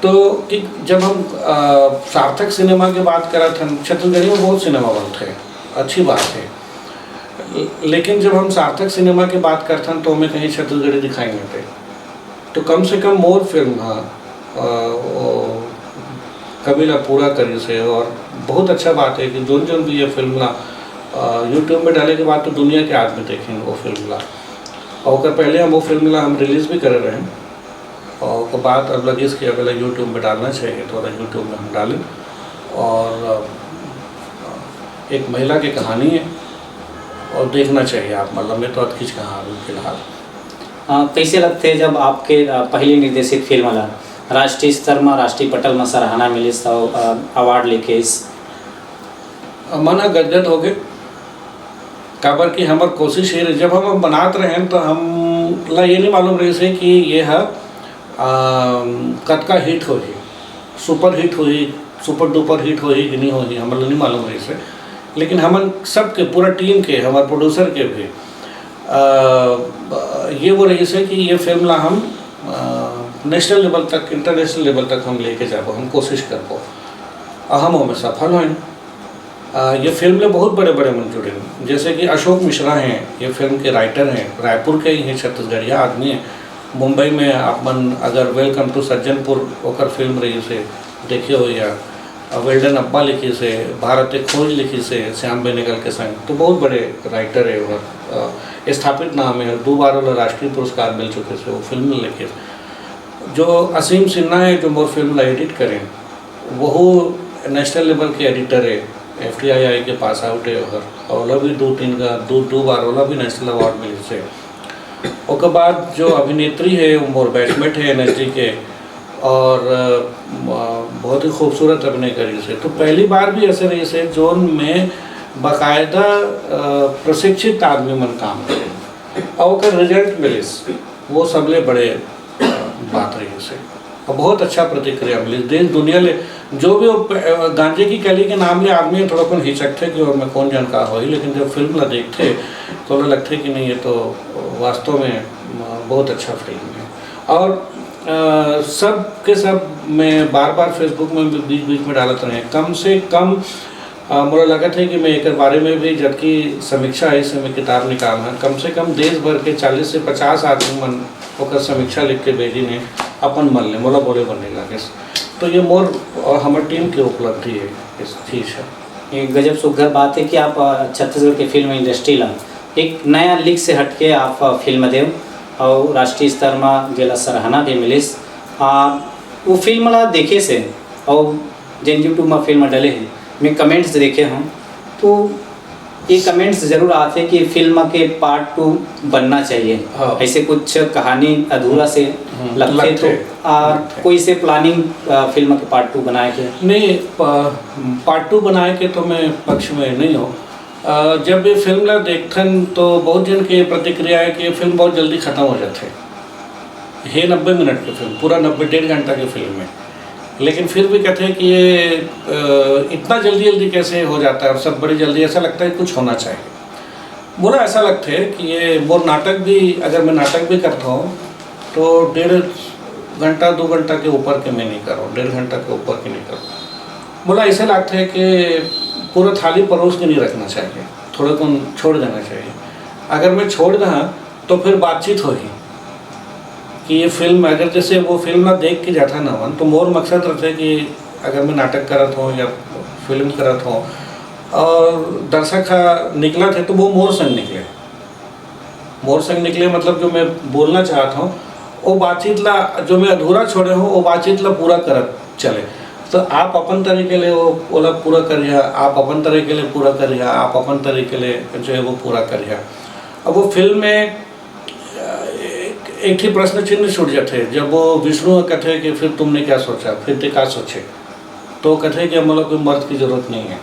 तो कि जब हम अ, सार्थक सिनेमा के बात करत हन, छत्तीसगढ़ी में बहुत सिनेमा बनत है, अच्छी बात है। लेकिन जब हम सार्थक सिनेमा के बात करत हन, तो हमें कहीं छत्तीसगढ़ी दिखाई नहीं दे। तो कम से कम मोर फिल्म हा अ, वो कवि ला पूरा करिस हे। और बहुत अच्छा बात है कि जोन जोन भी ये फिल्म ला अ, YouTube में डाले के बाद तो दुनिया के आदमी देखेंगे वो फिल्म ला। और ओकर पहले हम वो फिल्म ला हम रिलीज भी करे रहे, और ओकर बाद अब लगिस कि अब एला YouTube में डालना चाहिए, तो ओला YouTube में हम डालें। और अ, एक महिला की कहानी है और देखना चाहिए आप, मतलब मैं तो अतकिच कहा अभी फिलहाल। अ, कइसे लगथे जब आपके अ, पहली निर्देशित फिल्म ला राष्ट्रीय स्तर म, राष्ट्रीय पटल म सराहना मिलिस अउ अ, अवार्ड लेके इस? मन ह गदगद हो गए, काबर कि हमर कोशिश ये रहे, जब हम बनात रहेन तो हम ला ये नहीं मालूम रहिस हे कि ये ह अम, कतका हिट होही, सुपर हिट होही, सुपर डुपर हिट होही कि नहीं होही, हमन ला नहीं मालूम रहिस हे। लेकिन हमन सबके, पूरा टीम के, हमारे प्रोड्यूसर के भी अ, ये वो रहिस हे कि ये फिल्म ला हम नेशनल लेवल तक, इंटरनेशनल लेवल तक हम लेके जाबो, हम कोशिश करबो। और हम ओमे सफल होएन। अ, ये फिल्म ले बहुत बड़े बड़े मन जुड़े, जैसे कि अशोक मिश्रा हैं, ये फिल्म के राइटर हैं, रायपुर के ही हैं, छत्तीसगढ़िया आदमी हैं। मुंबई में आप मन अगर वेलकम टू सज्जनपुर ओकर फिल्म रहिस हे, देखे हो या अ, वेल्डन अब्बा लिखिस हे, भारत एक खोज लिखिस हे श्याम बेनेगल के संग, तो बहुत बड़े राइटर है वो। अ, स्थापित नाम है, दो बार ओला राष्ट्रीय पुरस्कार मिल चुके थे वो फिल्म लेके। जो असीम सिन्हा है, जो मोर फिल्म ला एडिट करें, वहू नेशनल लेवल के एडिटर है, एफ के पास आउट है ओहर, और ओला भी दो तीन का, दो दो बार ओला भी नेशनल अवार्ड मिलिस हे। ओकर बाद जो अभिनेत्री है, वो मोर बैचमेट है एन के, और अ, बहुत ही खूबसूरत अभिनय करिस हे। तो पहली बार भी ऐसे रहिस हे जोन में बाकायदा अ, प्रशिक्षित आदमी मन काम करे और ओकर रिजल्ट मिलिस, वो सबले बड़े अ, बात रहिस हे। और बहुत अच्छा प्रतिक्रिया मिलिस देश दुनिया ले। जो भी वो प-, अ, गांजे की कली के नाम ले आदमी थोड़ा कन हिचकथे कि ओमे कौन जान का होही, लेकिन जब फिल्म ला देखथे तो ओला लगथे कि नहीं, ये तो वास्तव में अ, बहुत अच्छा फिल्म है। और अ, सब के सब मैं बार बार Facebook में भी बीच बीच में डालत रहे, कम से कम अ, मोला लगत है कि मैं एकर बारे में भी जबकि समीक्षा है, इससे मैं किताब निकालना, कम से कम देश भर के चालीस से पचास आदमी मन ओकर समीक्षा लिख के भेजिन हे अपन मन ले, मोला बोले बर नहीं लागे। तो ये मोर और हमर टीम के उपलब्धि है इस चीज है। ये गजब सुघर बात है कि आप अ, छत्तीसगढ़ के फिल्म इंडस्ट्री ला एक नया लीग से हटके आप अ, फिल्म देव और राष्ट्रीय स्तर में जेला सराहना भी मिलिस। आ, वो फिल्म ला देखे से और जेन YouTube में फिल्म डले हैं, मैं कमेंट्स देखे हूँ, तो ये कमेंट्स जरूर आते कि फिल्म के पार्ट टू बनना चाहिए। हाँ। ऐसे कुछ कहानी अधूरा से हम्म, लगते लगते, तो आ, लगते। कोई से प्लानिंग आ, फिल्म के पार्ट टू बनाए के? नहीं, प-, पार्ट टू बनाए के तो मैं पक्ष में नहीं हूँ। अ, जब ये फिल्म ला देखथन तो बहुत जन के प्रतिक्रिया है कि ये फिल्म बहुत जल्दी खत्म हो जाते है। हे नब्बे मिनट की फिल्म, पूरा नब्बे, डेढ़ घंटा की फिल्म है, लेकिन फिर भी कहते हैं कि ये अ, इतना जल्दी जल्दी कैसे हो जाता है और सब बड़ी जल्दी, ऐसा लगता है कुछ होना चाहिए। मोला ऐसा लगता है कि ये मोर नाटक भी, अगर मैं नाटक भी करता हूँ तो डेढ़ घंटा, दो घंटा के ऊपर के मैं नहीं करूँ, डेढ़ घंटा के ऊपर के नहीं करूँ। मोला ऐसे लगता है कि पूरा थाली परोस के नहीं रखना चाहिए, थोड़ा कौन छोड़ देना चाहिए। अगर मैं छोड़ दा तो फिर बातचीत होही कि ये फिल्म, अगर जैसे वो फिल्म ना देख के जाता ना मन, तो मोर मकसद रहता है कि अगर मैं नाटक करत हूँ या फिल्म करत हूँ और दर्शक हा निकलत है तो वो मोर संग निकले। मोर संग निकले मतलब जो मैं बोलना चाहत हूँ, वो बातचीत ला, जो मैं अधूरा छोड़े हूँ, वो बातचीत ला पूरा करत चले। तो आप अपन तरीके ले वो, ओला पूरा करिहा, आप अपन तरीके ले पूरा करिहा, आप अपन तरीके ले जो है वो पूरा करिहा। अब वो फिल्म में एक, एक ही प्रश्न चिन्ह छूट जाते हैं जब वो विष्णु कहते हैं कि फिर तुमने क्या सोचा, फिर ते का सोचे, तो कहते हैं कि हमारा कोई मर्द की जरूरत नहीं है,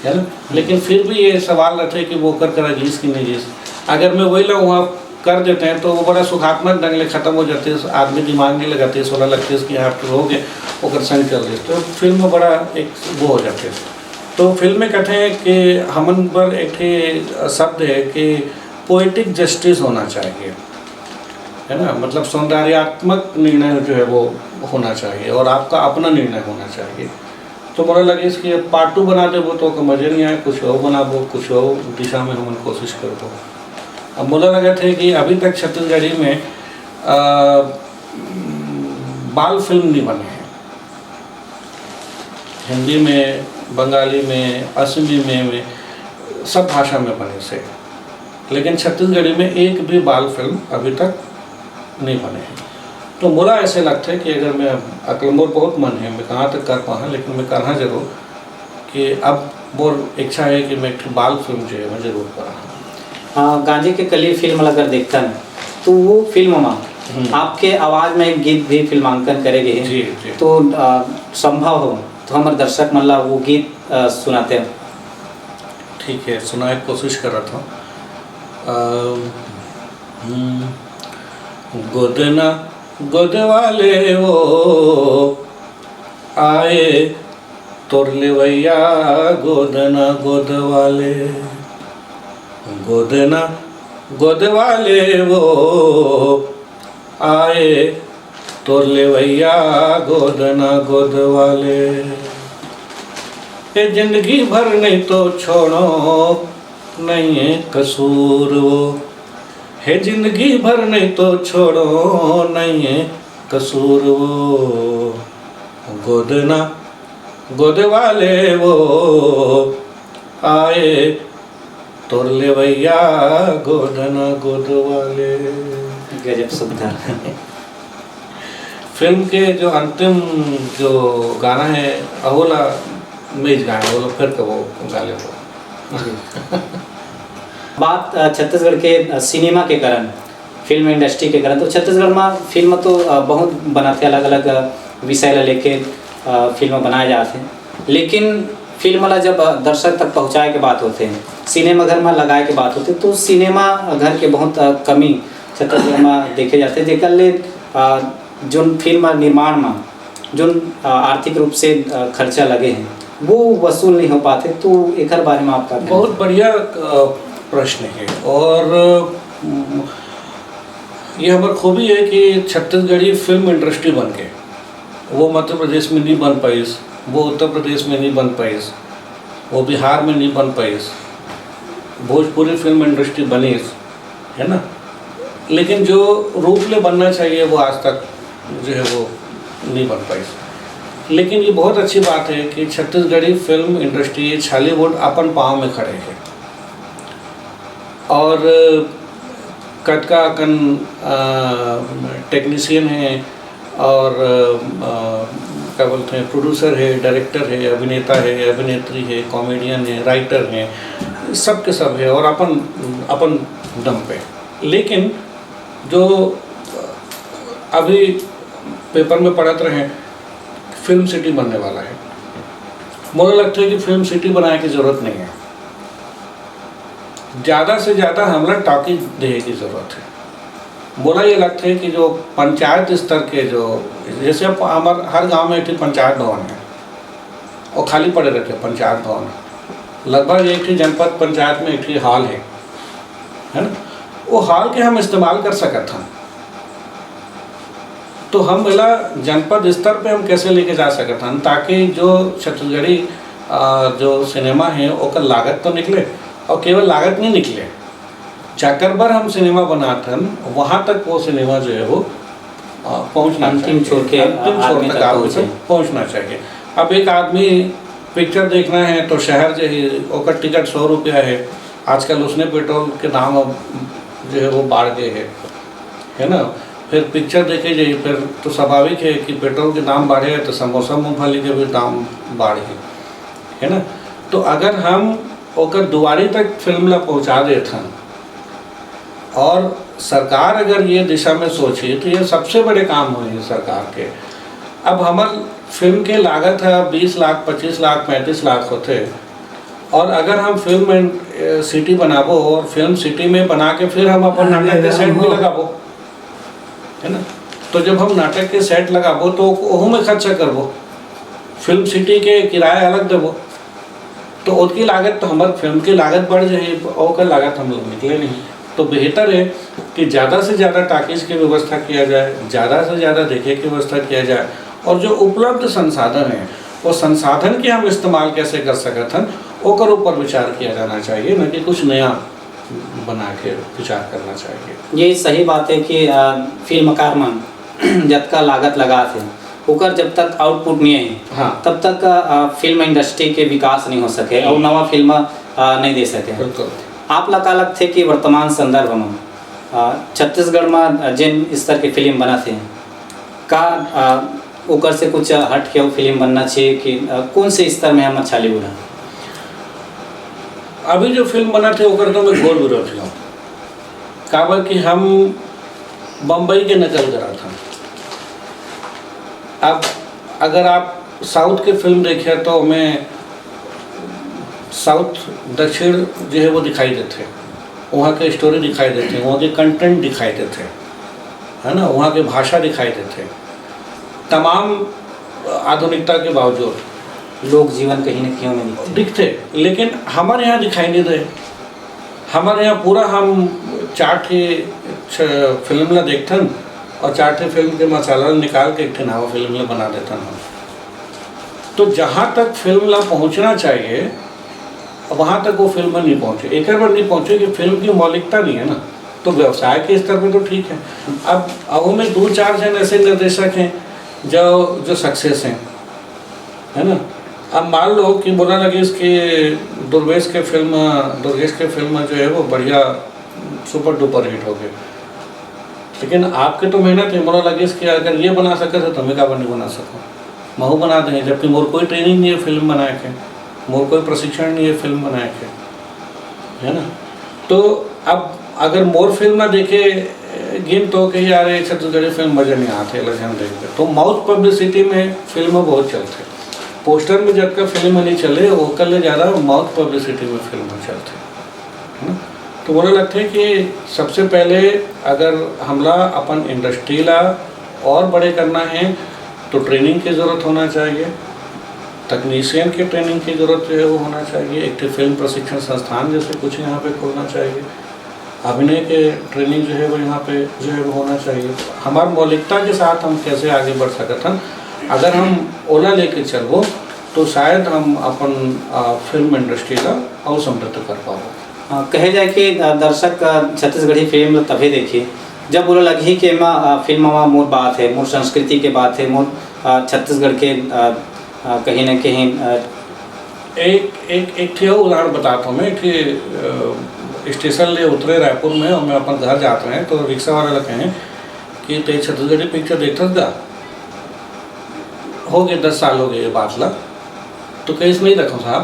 है ना? लेकिन फिर भी ये सवाल रहते हैं कि वो कर करा जीस कि नहीं जीस। अगर मैं वही ला वहाँ कर देते हैं तो वो बड़ा सुखात्मक ढंग ले खत्म हो जाते हैं, आदमी दिमाग नहीं लगाते, सोला लगते हैं कि आप हो गए, ओकर संग चल रहे, तो फिल्म में बड़ा एक वो हो जाते हैं। तो फिल्म में कहते हैं कि हमन पर एक ठे शब्द है कि पोएटिक जस्टिस होना चाहिए। है ना, मतलब सौंदर्यात्मक निर्णय जो है वो होना चाहिए और आपका अपना निर्णय होना चाहिए। तो मोला लगे इसके पार्ट टू बना देबो तो ओकर मजे नहीं आए, कुछ और बनाबो, कुछ और दिशा में हमन कोशिश करबो। अब मोला लगत है कि अभी तक छत्तीसगढ़ी में आ, बाल फिल्म नहीं बने हैं। हिंदी में, बंगाली में, असमी में, में सब भाषा में बने से, लेकिन छत्तीसगढ़ी में एक भी बाल फिल्म अभी तक नहीं बने हैं। तो मोला ऐसे लगता है कि अगर मैं, अकल मोर बहुत मन है, मैं कहाँ तक कर पाहा, लेकिन मैं करहा जरूर, कि अब मोर इच्छा है कि मैं एक ठो बाल फिल्म जो है मैं जरूर बनाहा। हाँ, गांजे के कली फिल्म ला अगर देखथन तो वो फिल्म में हम्म। आपके आवाज में एक गीत भी फिल्मांकन करे गए जी, हैं। जी। तो आ, संभव हो तो हमारे दर्शक मन ला वो गीत आ, सुनाते हैं। ठीक है, सुनाए के कोशिश करत हूँ। अम, हम्म, गोदना गोदवाले वो आए, तोर लेवैया गोदना गोदवाले। गोदना गोदवाले वो आए, तोर लेवैया गोदना गोदवाले। ए जिंदगी भर नहीं तो छोड़ो, नहीं है कसूर वो। हे जिंदगी भर नहीं तो छोड़ो, नहीं है कसूर वो। गोदना गोदवाले वो आए, तोर लेवैया गोदना गोदवाले। गजब सुंदर। फिल्म के जो अंतिम जो गाना है, अवोला मेज गाना, वो लोग फिर कबो गा लेबो। बात अ, छत्तीसगढ़ के अ, सिनेमा के कारण, फिल्म इंडस्ट्री के कारण, तो छत्तीसगढ़ में फिल्म तो अ, बहुत बनाते, अलग अलग विषय ला लेके अ, फिल्म बनाए जाते हैं, लेकिन फिल्म ला जब अ, दर्शक तक पहुंचाए के बात होते हैं, सिनेमा घर में लगाए के बात होते, तो सिनेमा घर के बहुत अ, कमी छत्तीसगढ़ में देखे जाते, जेकर ले अ, जोन फिल्म निर्माण में जोन अ, आर्थिक रूप से अ, खर्चा लगे हैं, वो वसूल नहीं हो पाते, तो एकर बारे में आपका कहना बहुत बढ़िया अ, प्रश्न है। और अम, ये हमार खूबी है कि छत्तीसगढ़ी फिल्म इंडस्ट्री बन के वो मध्य प्रदेश में नहीं बन पाइस, वो उत्तर प्रदेश में नहीं बन पाइस, वो बिहार में नहीं बन पाइस, भोजपुरी फिल्म इंडस्ट्री बनिस, है ना, लेकिन जो रूप ले बनना चाहिए वो आज तक जो है वो नहीं बन पाइस। लेकिन ये बहुत अच्छी बात है कि छत्तीसगढ़ी फिल्म इंडस्ट्री, छालीवुड अपन पाँव में खड़े है। और कतका अकन टेक्नीशियन हैं और अ, क्या बोलते हैं, प्रोड्यूसर है, डायरेक्टर है, अभिनेता है, अभिनेत्री है, कॉमेडियन है, राइटर हैं, सब के सब है और अपन अपन दम पे। लेकिन जो अभी पेपर में पढ़त रहे, फिल्म सिटी बनने वाला है। मोला लगता है कि फिल्म सिटी बनाए की जरूरत नहीं है, ज्यादा से ज्यादा हमला टॉकीज देहे की जरूरत है। मोला ये लगता है कि जो पंचायत स्तर के जो, जैसे अब हमार हर गांव में एक ठो पंचायत भवन है और खाली पड़े रहते हैं पंचायत भवन, लगभग एक ठो जनपद पंचायत में एक ठो हॉल है, है ना, वो हॉल के हम इस्तेमाल कर सकत हन। तो हम एला जनपद स्तर पे हम कैसे लेके जा सकत हन, ताकि जो छत्तीसगढ़ी अ, जो सिनेमा है ओकर लागत तो निकले, और केवल लागत नहीं निकले, जाकर बर हम सिनेमा बनात हन, वहाँ तक वो सिनेमा जो है वो अ, पहुँचना अंतिम चाहिए। छोर के अंतिम छोर आदमी तक तक आदमी पहुँचे। तक पहुँचना चाहिए। अब एक आदमी पिक्चर देखना है तो शहर जाही, ओकर टिकट सौ रुपया है, आजकल उसने पेट्रोल के दाम अब जो है वो बढ़ गए हैं, है ना। फिर पिक्चर देखे जाही, फिर तो स्वाभाविक है कि पेट्रोल के दाम बढ़े हैं तो समोसा मूंगफली के भी दाम बढ़े, है ना। तो अगर हम ओकर दुआरी तक फिल्म ला पहुंचा देत हन और सरकार अगर ये दिशा में सोची तो ये सबसे बड़े काम होही सरकार के। अब हमर फिल्म के लागत है बीस लाख, पच्चीस लाख, पैंतीस लाख होथे, और अगर हम फिल्म एंड सिटी बनाबो और फिल्म सिटी में बना के फिर हम अपन नाटक के सेट भी लगाबो, है ना। तो जब हम नाटक के सेट लगाबो तो ओहू में खर्चा करबो, फिल्म सिटी के किराया अलग देबो, तो ओतकी लागत तो हमर फिल्म की लागत बढ़ जाही, ओकर लागत हम लोग निकले नहीं। तो बेहतर है कि ज़्यादा से ज़्यादा टॉकीज की व्यवस्था किया जाए, ज़्यादा से ज़्यादा देखे की व्यवस्था किया जाए, और जो उपलब्ध संसाधन है, वो संसाधन के हम इस्तेमाल कैसे कर सकत हन, ओकर ऊपर विचार किया जाना चाहिए, न कि कुछ नया बना के विचार करना चाहिए। ये सही बात है कि, अ, फिल्मकार मन जतका लागत लगात हे, ओकर जब तक आउटपुट नहीं आही, हाँ। तब तक, अ, फिल्म इंडस्ट्री के विकास नहीं हो सके, हम्म। और नवा फिल्म, अ, नहीं दे सके। बिल्कुल। आप ला का लगथे कि वर्तमान संदर्भ में, अ, छत्तीसगढ़ में, अ, जेन स्तर के फिल्म बनत हे, का, अ, ओकर से कुछ हट के वो फिल्म बनना चाहिए कि, अ, कौन से स्तर में हम अच्छा Hollywood है? अभी जो फिल्म बनत हे, ओकर तो मैं घोर विरोधी हूँ। काबर कि हम बम्बई के नकल करत हन। अब अगर आप साउथ के फिल्म देखे तो ओमे साउथ, दक्षिण जो है वो दिखाई देथे, वहाँ के स्टोरी दिखाई देथे, वहाँ के कंटेंट दिखाई देथे, है ना, वहाँ के भाषा दिखाई देथे, तमाम आधुनिकता के बावजूद। लोक जीवन कहीं न कहीं में दिखथे। दिखथे, लेकिन हमर यहाँ दिखाई नहीं दे। हमर यहाँ पूरा हम चार ठे छ-, फिल्म ला देखथन और चार ठे फिल्म के मसाला ला निकाल के एक ठे नवा फिल्म ला बना देथन हम। तो जहाँ तक फिल्म ला पहुँचना चाहिए, वहाँ तक वो फिल्म नहीं पहुँचे। एकर बर नहीं पहुँचे कि फिल्म की मौलिकता नहीं है ना, तो व्यवसाय के स्तर पे तो ठीक है। अब, अब में दो चार जन ऐसे निर्देशक हैं जो, जो सक्सेस हैं, है ना। अब मान लो कि मोना लगीस कि दुर्गेश के फिल्म, दुर्गेश के फिल्म जो है वो बढ़िया सुपर डुपर हिट हो गए, लेकिन आपके तो मेहनत है, मोना लगीस कि अगर ये बना सकत है तो मैं काबर नहीं बना सकूँ, महू बना दें, जबकि मोर कोई ट्रेनिंग नहीं है फिल्म बनाए के, मोर कोई प्रशिक्षण नहीं है फिल्म बनाए के, है ना। तो अब अगर मोर फिल्म ना देखे गिन तो कही, "यार, ये छत्तीसगढ़ी फिल्म मजा नहीं आते, एला झन देख दे।" तो माउथ पब्लिसिटी में फिल्म बहुत चलते, पोस्टर में जतका फिल्म नहीं चले, ओकर ले ज़्यादा माउथ पब्लिसिटी में फिल्म चलते, है ना। तो मोला लगथे कि सबसे पहले अगर हमला अपन इंडस्ट्री ला और बड़े करना है, तो ट्रेनिंग की ज़रूरत होना चाहिए, तकनीशियन के ट्रेनिंग की ज़रूरत जो है वो होना चाहिए, एक ठे फिल्म प्रशिक्षण संस्थान जैसे कुछ यहाँ पे खोलना चाहिए, अभिनय के ट्रेनिंग जो है वो यहाँ पे जो है वो होना चाहिए। हमार मौलिकता के साथ हम कैसे आगे बढ़ सकत हन, अगर हम ओला लेके चलबो तो शायद हम अपन, अ, फिल्म इंडस्ट्री ला और समृद्ध कर पाबो। अ, कहे जाए कि, अ, दर्शक, अ, छत्तीसगढ़ी फिल्म ल तभे देखही, जब ओला लगही कि एमा, अ, फिल्म म मोर बात हे, मोर संस्कृति के बात हे, मोर, अ, छत्तीसगढ़ के, अ, अ, कहीं न कहीं, अ, एक, एक, एक ठे अउ उदाहरण बतात हूँ मैं कि, अ, स्टेशन ले उतरे रायपुर में और मैं अपन घर जात रहे, तो रिक्शा वाला ला कहें कि "ते छत्तीसगढ़ी पिक्चर देखथस गा?" हो गए, दस साल हो गए ये बात ला। तो कहिस, "नहीं देखो साहब।"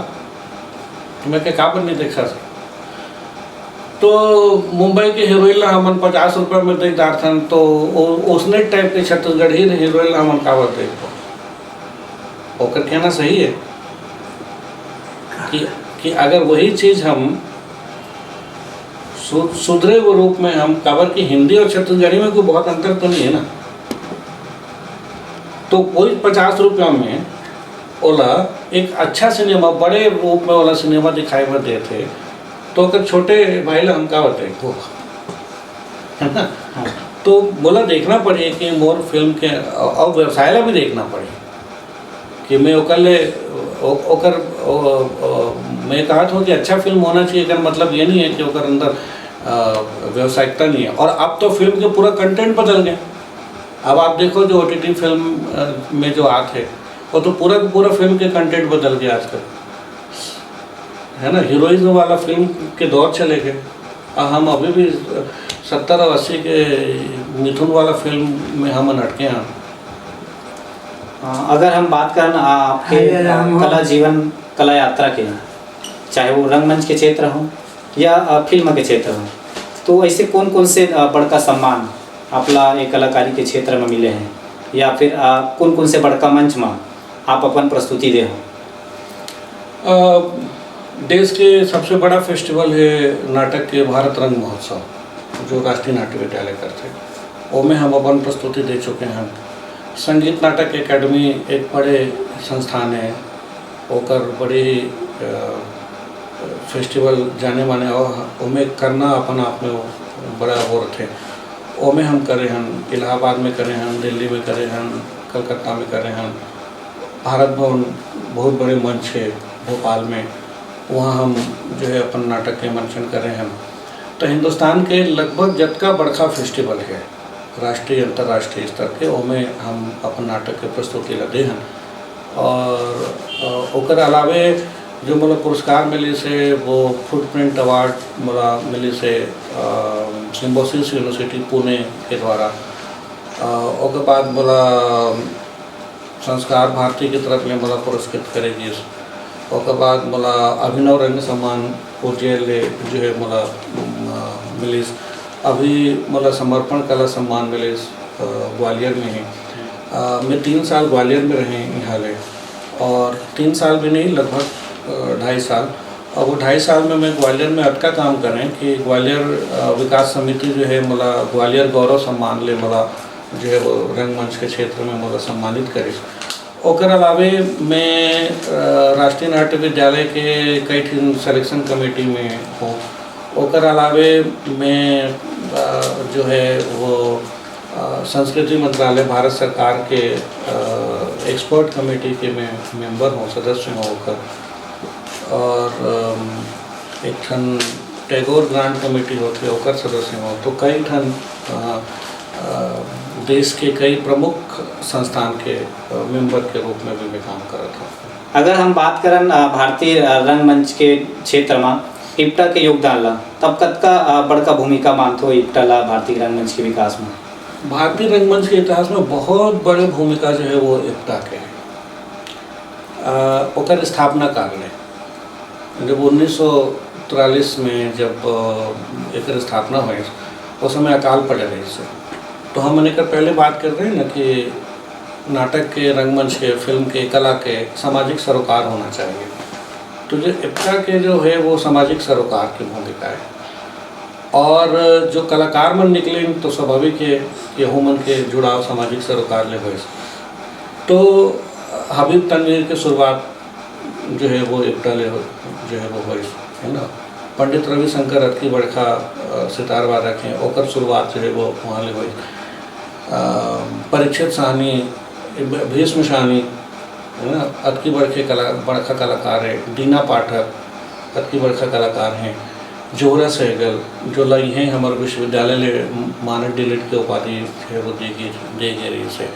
तो मैं कहे, "काबर नहीं देखा सर?" तो मुंबई के हीरोइन ला हमन पचास रुपया में देख डारथन, तो ओ-, ओसने टाइप के छत्तीसगढ़ी हीरोइन ला हमन काबर देखबो? ओकर कहना सही है कि, कि अगर वही चीज हम सु-, सुधरे वो रूप में हम, काबर कि हिंदी और छत्तीसगढ़ी में कोई बहुत अंतर तो नहीं है ना, तो कोई पचास रुपया में ओला एक अच्छा सिनेमा, बड़े रूप में ओला सिनेमा दिखाई बर देथे, तो ओकर छोटे भाई ला हम का बताई, वो, है ना? हाँ। तो मोला देखना पड़ही कि मोर फिल्म के, अउ व्यवसाय ला भी देखना पड़ही कि मैं ओकर ले, ओ-, ओकर, ओ-, ओ-, मैं कहत हूँ कि अच्छा फिल्म होना चाहिए, एकर मतलब ये नहीं है कि ओकर अंदर, अ, व्यावसायिकता नहीं है। और अब तो फिल्म के पूरा कंटेंट बदल गए। अब आप देखो जो ओटीटी फिल्म, अ, में जो आत है, वो तो पूरा का पूरा फिल्म के कंटेंट बदल गया आजकल, है ना। हीरोइज्म वाला फिल्म के दौर चले गए। आ, हम अभी भी सत्तर और अस्सी के मिथुन वाला फिल्म में हम अटके हैं। अ, अगर हम बात करन, आ, आपके, अरे राम हो। कला जीवन, कला यात्रा के, चाहे वो रंगमंच के क्षेत्र हो या, अ, फिल्म के क्षेत्र हो, तो ऐसे कौन-कौन से, अ, बड़का सम्मान आपला ये कलाकारी के क्षेत्र में मिले हैं, या फिर, अ, कौन-कौन से बड़का मंच में आप अपन प्रस्तुति दे हो? अ, देश के सबसे बड़ा फेस्टिवल है नाटक के भारत रंग महोत्सव, जो राष्ट्रीय नाट्य विद्यालय करथे, ओमे हम अपन प्रस्तुति दे चुके हैं। संगीत नाटक एकेडमी एक बड़े संस्थान है, ओकर बड़े, अ, फेस्टिवल जाने माने, और ओमे करना अपन आप में वो बड़ा वो रथे। ओमे हम करे हन, इलाहाबाद में करे हन, दिल्ली में करे हन, कलकत्ता में करे हन, भारत भवन बहुत बड़े मंच हे भोपाल में, वहाँ हम जो है अपन नाटक के मंचन करे हन। तो हिंदुस्तान के लगभग जतका बड़का फेस्टिवल है राष्ट्रीय अंतर्राष्ट्रीय स्तर के, ओमे हम अपन नाटक के प्रस्तुति ला दे हन। और अ, ओकर अलावे जो मोला पुरस्कार मिलिस हे, वो फुटप्रिंट अवार्ड मोला मिलिस हे सिम्बोसिस यूनिवर्सिटी पुणे के द्वारा। अ, ओकर बाद मोला संस्कार भारती के तरफ ले मोला पुरस्कृत करे गिस। ओकर बाद मोला अभिनव रंग सम्मान उज्जैन ले जो है मोला अम, मिलिस। अभी मोला समर्पण कला सम्मान मिलिस अ, ग्वालियर में ही। अ, मैं तीन साल ग्वालियर में रहे यहाँ ले, और तीन साल भी नहीं, लगभग अ, ढाई साल। और वो ढाई साल में मैं ग्वालियर में अतका काम करें कि ग्वालियर अ, विकास समिति जो है मोला ग्वालियर गौरव सम्मान ले मोला जो है वो रंगमंच के क्षेत्र में मोला सम्मानित करिस। ओकर अलावे मैं अ, राष्ट्रीय नाट्य विद्यालय के कई ठिन सिलेक्शन कमेटी में हूँ। ओकर अलावे मैं अ, जो है वो अ, संस्कृति मंत्रालय भारत सरकार के एक्सपर्ट कमेटी के मैं मेंबर हूँ, सदस्य हूँ ओकर। और अम, एक ठन टैगोर ग्रांट कमेटी होथे, ओकर सदस्य हूँ। तो कई ठन अ, अ, देश के कई प्रमुख संस्थान के अ, मेंबर के रूप में भी मैं काम करत हूँ। अगर हम बात करन अ, भारतीय अ, रंगमंच के क्षेत्र म इप्टा के योगदान ला, तब कतका अ, बड़का भूमिका मानथो इप्टा ला भारतीय रंगमंच के विकास म? भारतीय रंगमंच के इतिहास में बहुत बड़े भूमिका जो है वो इप्टा के है। अ, ओकर स्थापना काल में, जब उन्नीस सौ तिरालीस में जब अ, एकर स्थापना होइस, उस समय अकाल पड़े रहिस हे। तो हमन एकर पहले बात कर रहे हैं ना कि नाटक के, रंगमंच के, फिल्म के, कला के सामाजिक सरोकार होना चाहिए। तो जो इप्टा के जो है वो सामाजिक सरोकार की भूमिका है। और जो कलाकार मन निकले तो स्वाभाविक है कि ओमन के जुड़ाव सामाजिक सरोकार ले होइस। तो हबीब तनवीर के शुरुआत जो है वो इप्टा ले हो, जो है वो होइस, है ना। पंडित रविशंकर अतकी बड़का अ, सितार वादक हैं, ओकर शुरुआत जो है वो वहाँ ले होइस। अ, परीक्षित साहनी, भ-, भीष्म साहनी, है ना, अतकी बड़के कला-, बड़का कलाकार है। दीना पाठक अतकी बड़का कलाकार हैं। जोहरा सहगल, जो लई हैं हमारे विश्वविद्यालय ले मानद डीलिट के उपाधि है वो दे गे, दे गे रहिस हे।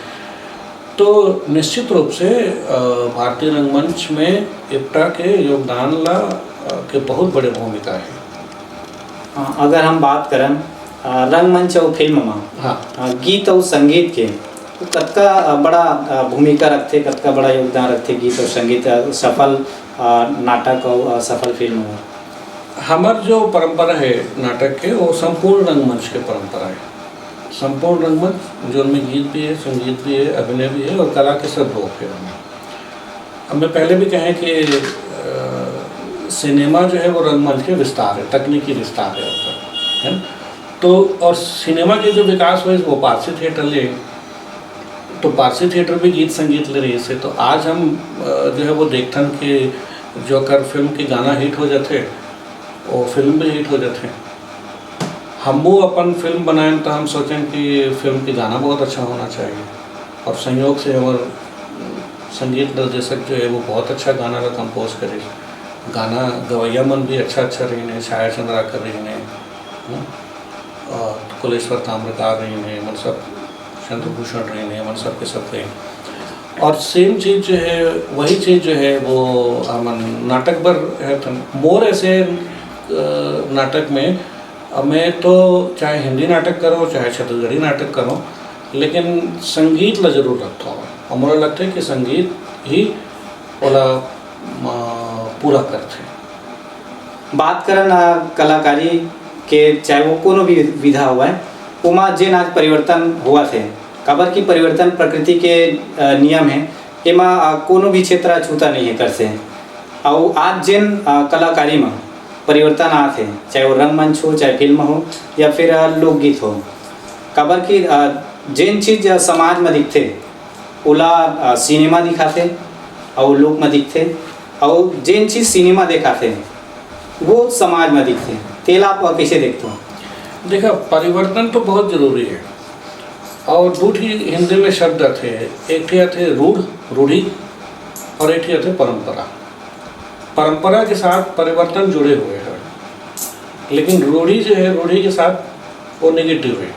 तो निश्चित रूप से अ, भारतीय रंगमंच में इप्टा के योगदान ला अ, के बहुत बड़े भूमिका है। अ, अगर हम बात करन अ, रंगमंच अउ फिल्म म हाँ। अ, गीत अउ संगीत के, तो कतका अ, बड़ा अ, भूमिका रखथे, कतका बड़ा योगदान रखथे गीत अउ संगीत अ, सफल अ, नाटक अउ अ, सफल फिल्म म? हमर जो परंपरा है नाटक के, वो संपूर्ण रंगमंच के परंपरा है। संपूर्ण रंगमंच, जो में गीत भी है, संगीत भी है, अभिनय भी है और कला के सब रूप है उनमें। अब मैं पहले भी कहें कि अ, सिनेमा जो है वो रंगमंच के विस्तार है, तकनीकी विस्तार है उसका, है ना? तो और सिनेमा के जो विकास हुए वो पारसी थिएटर ले, तो पारसी थिएटर भी गीत संगीत ले रहिस हे। तो आज हम अ, जो है वो देखथन कि जो कर फिल्म के गाना हिट हो जाथे, वो फिल्म भी हिट हो जाथे। हम वो अपन फिल्म बनाएं तो हम सोचें कि फिल्म के गाना बहुत अच्छा होना चाहिए, और संयोग से हमार संगीत निर्देशक जो है वो बहुत अच्छा गाना ला कंपोज करे। गाना गवैया मन भी अच्छा अच्छा रहिन हे, छाया चंद्राकर रहिन हे, हम्म, और कुलेश्वर ताम्रकार रहिन हे, मन सब चंद्रभूषण रहिन हे, मन सब के सब रहिन। और सेम चीज जो है, वही चीज जो है वो हमन नाटक बर है तो मोर ऐसे अ, नाटक में अब मैं तो चाहे हिंदी नाटक करो, चाहे छत्तीसगढ़ी नाटक करो, लेकिन संगीत ला जरूर रखता हूँ। और मुझे लगता है कि संगीत ही ओला अ, पूरा करथे। बात करन अ, कलाकारी के, चाहे वो कोनो भी विधा हुआ है, ओमा जेन आज परिवर्तन हुआ थे, काबर कि परिवर्तन प्रकृति के अ, नियम है, एमा अ, कोनो भी क्षेत्र अछूता नहीं है कर से। अउ आज जेन अ, कलाकारी म परिवर्तन आत हे, चाहे वो रंगमंच हो, चाहे फिल्म हो, या फिर अ, लोकगीत हो, काबर कि अ, जेन चीज अ, समाज म दिखथे, ओला अ, सिनेमा दिखाथे, अउ लोक म दिखथे, अउ जेन चीज सिनेमा देखाथे, वो समाज म दिखथे। तेला आप कइसे देखथो? देखा, परिवर्तन तो बहुत जरूरी है। और दू ठी हिंदी में शब्द आथे, एक ठी आथे रूढ़, रूढ़ी, और एक ठी आथे परंपरा। परंपरा के साथ परिवर्तन जुड़े हुए हैं, लेकिन रूढ़ी जो है, रूढ़ी के साथ वो नेगेटिव है।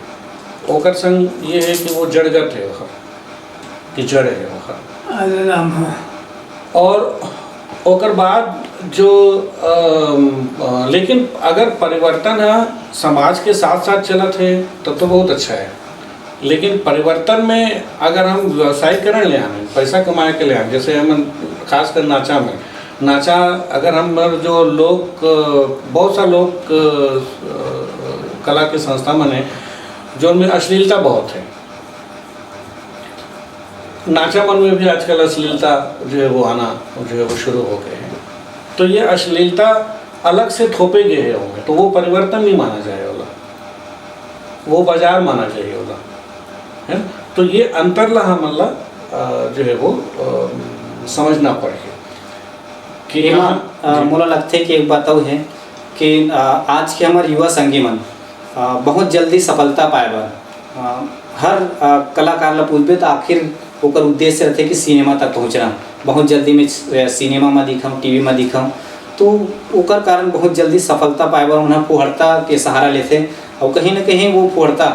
ओकर संग ये है कि वो जड़गत है, ओकर कि जड़ है, ओकर। अरे राम, हाँ। और ओकर बाद जो अम, अ, लेकिन अगर परिवर्तन ह समाज के साथ साथ चलत है, तब तो बहुत अच्छा है। लेकिन परिवर्तन में अगर हम व्यवसायीकरण ले आने, पैसा कमाए के ले आने, जैसे हम खासकर नाचा में, नाचा अगर हम जो लोक, अ, बहुत सा लोक, अ, कला के संस्था मन है, जो उनमें अश्लीलता बहुत है। नाचा मन में भी आजकल अश्लीलता जो है वो आना जो है वो शुरू हो गए हैं। तो ये अश्लीलता अलग से थोपे गए हैं ओमे, तो वो परिवर्तन नहीं माना जाए वाला, वो बाजार माना जाए वाला, है ना? तो ये अंतर ला हमन ला, अ, जो है वो, अ, समझना पड़ही कि एमा, हाँ, अ, जी। मोला लगथे कि एक बात अउ है कि, अ, आज के हमर युवा संगी मन, अ, बहुत जल्दी सफलता पाए बर, अ, हर, अ, कलाकार ला पूछबे त आखिर ओकर उद्देश्य रथे कि सिनेमा तक पहुँचना। बहुत जल्दी में स-, सिनेमा म दिखंव, टीवी म दिखंव, तो ओकर कारण बहुत जल्दी सफलता पाए बर ओमन ह फुहड़ता के सहारा लेथे। अउ कहीं न कहीं वो फुहड़ता,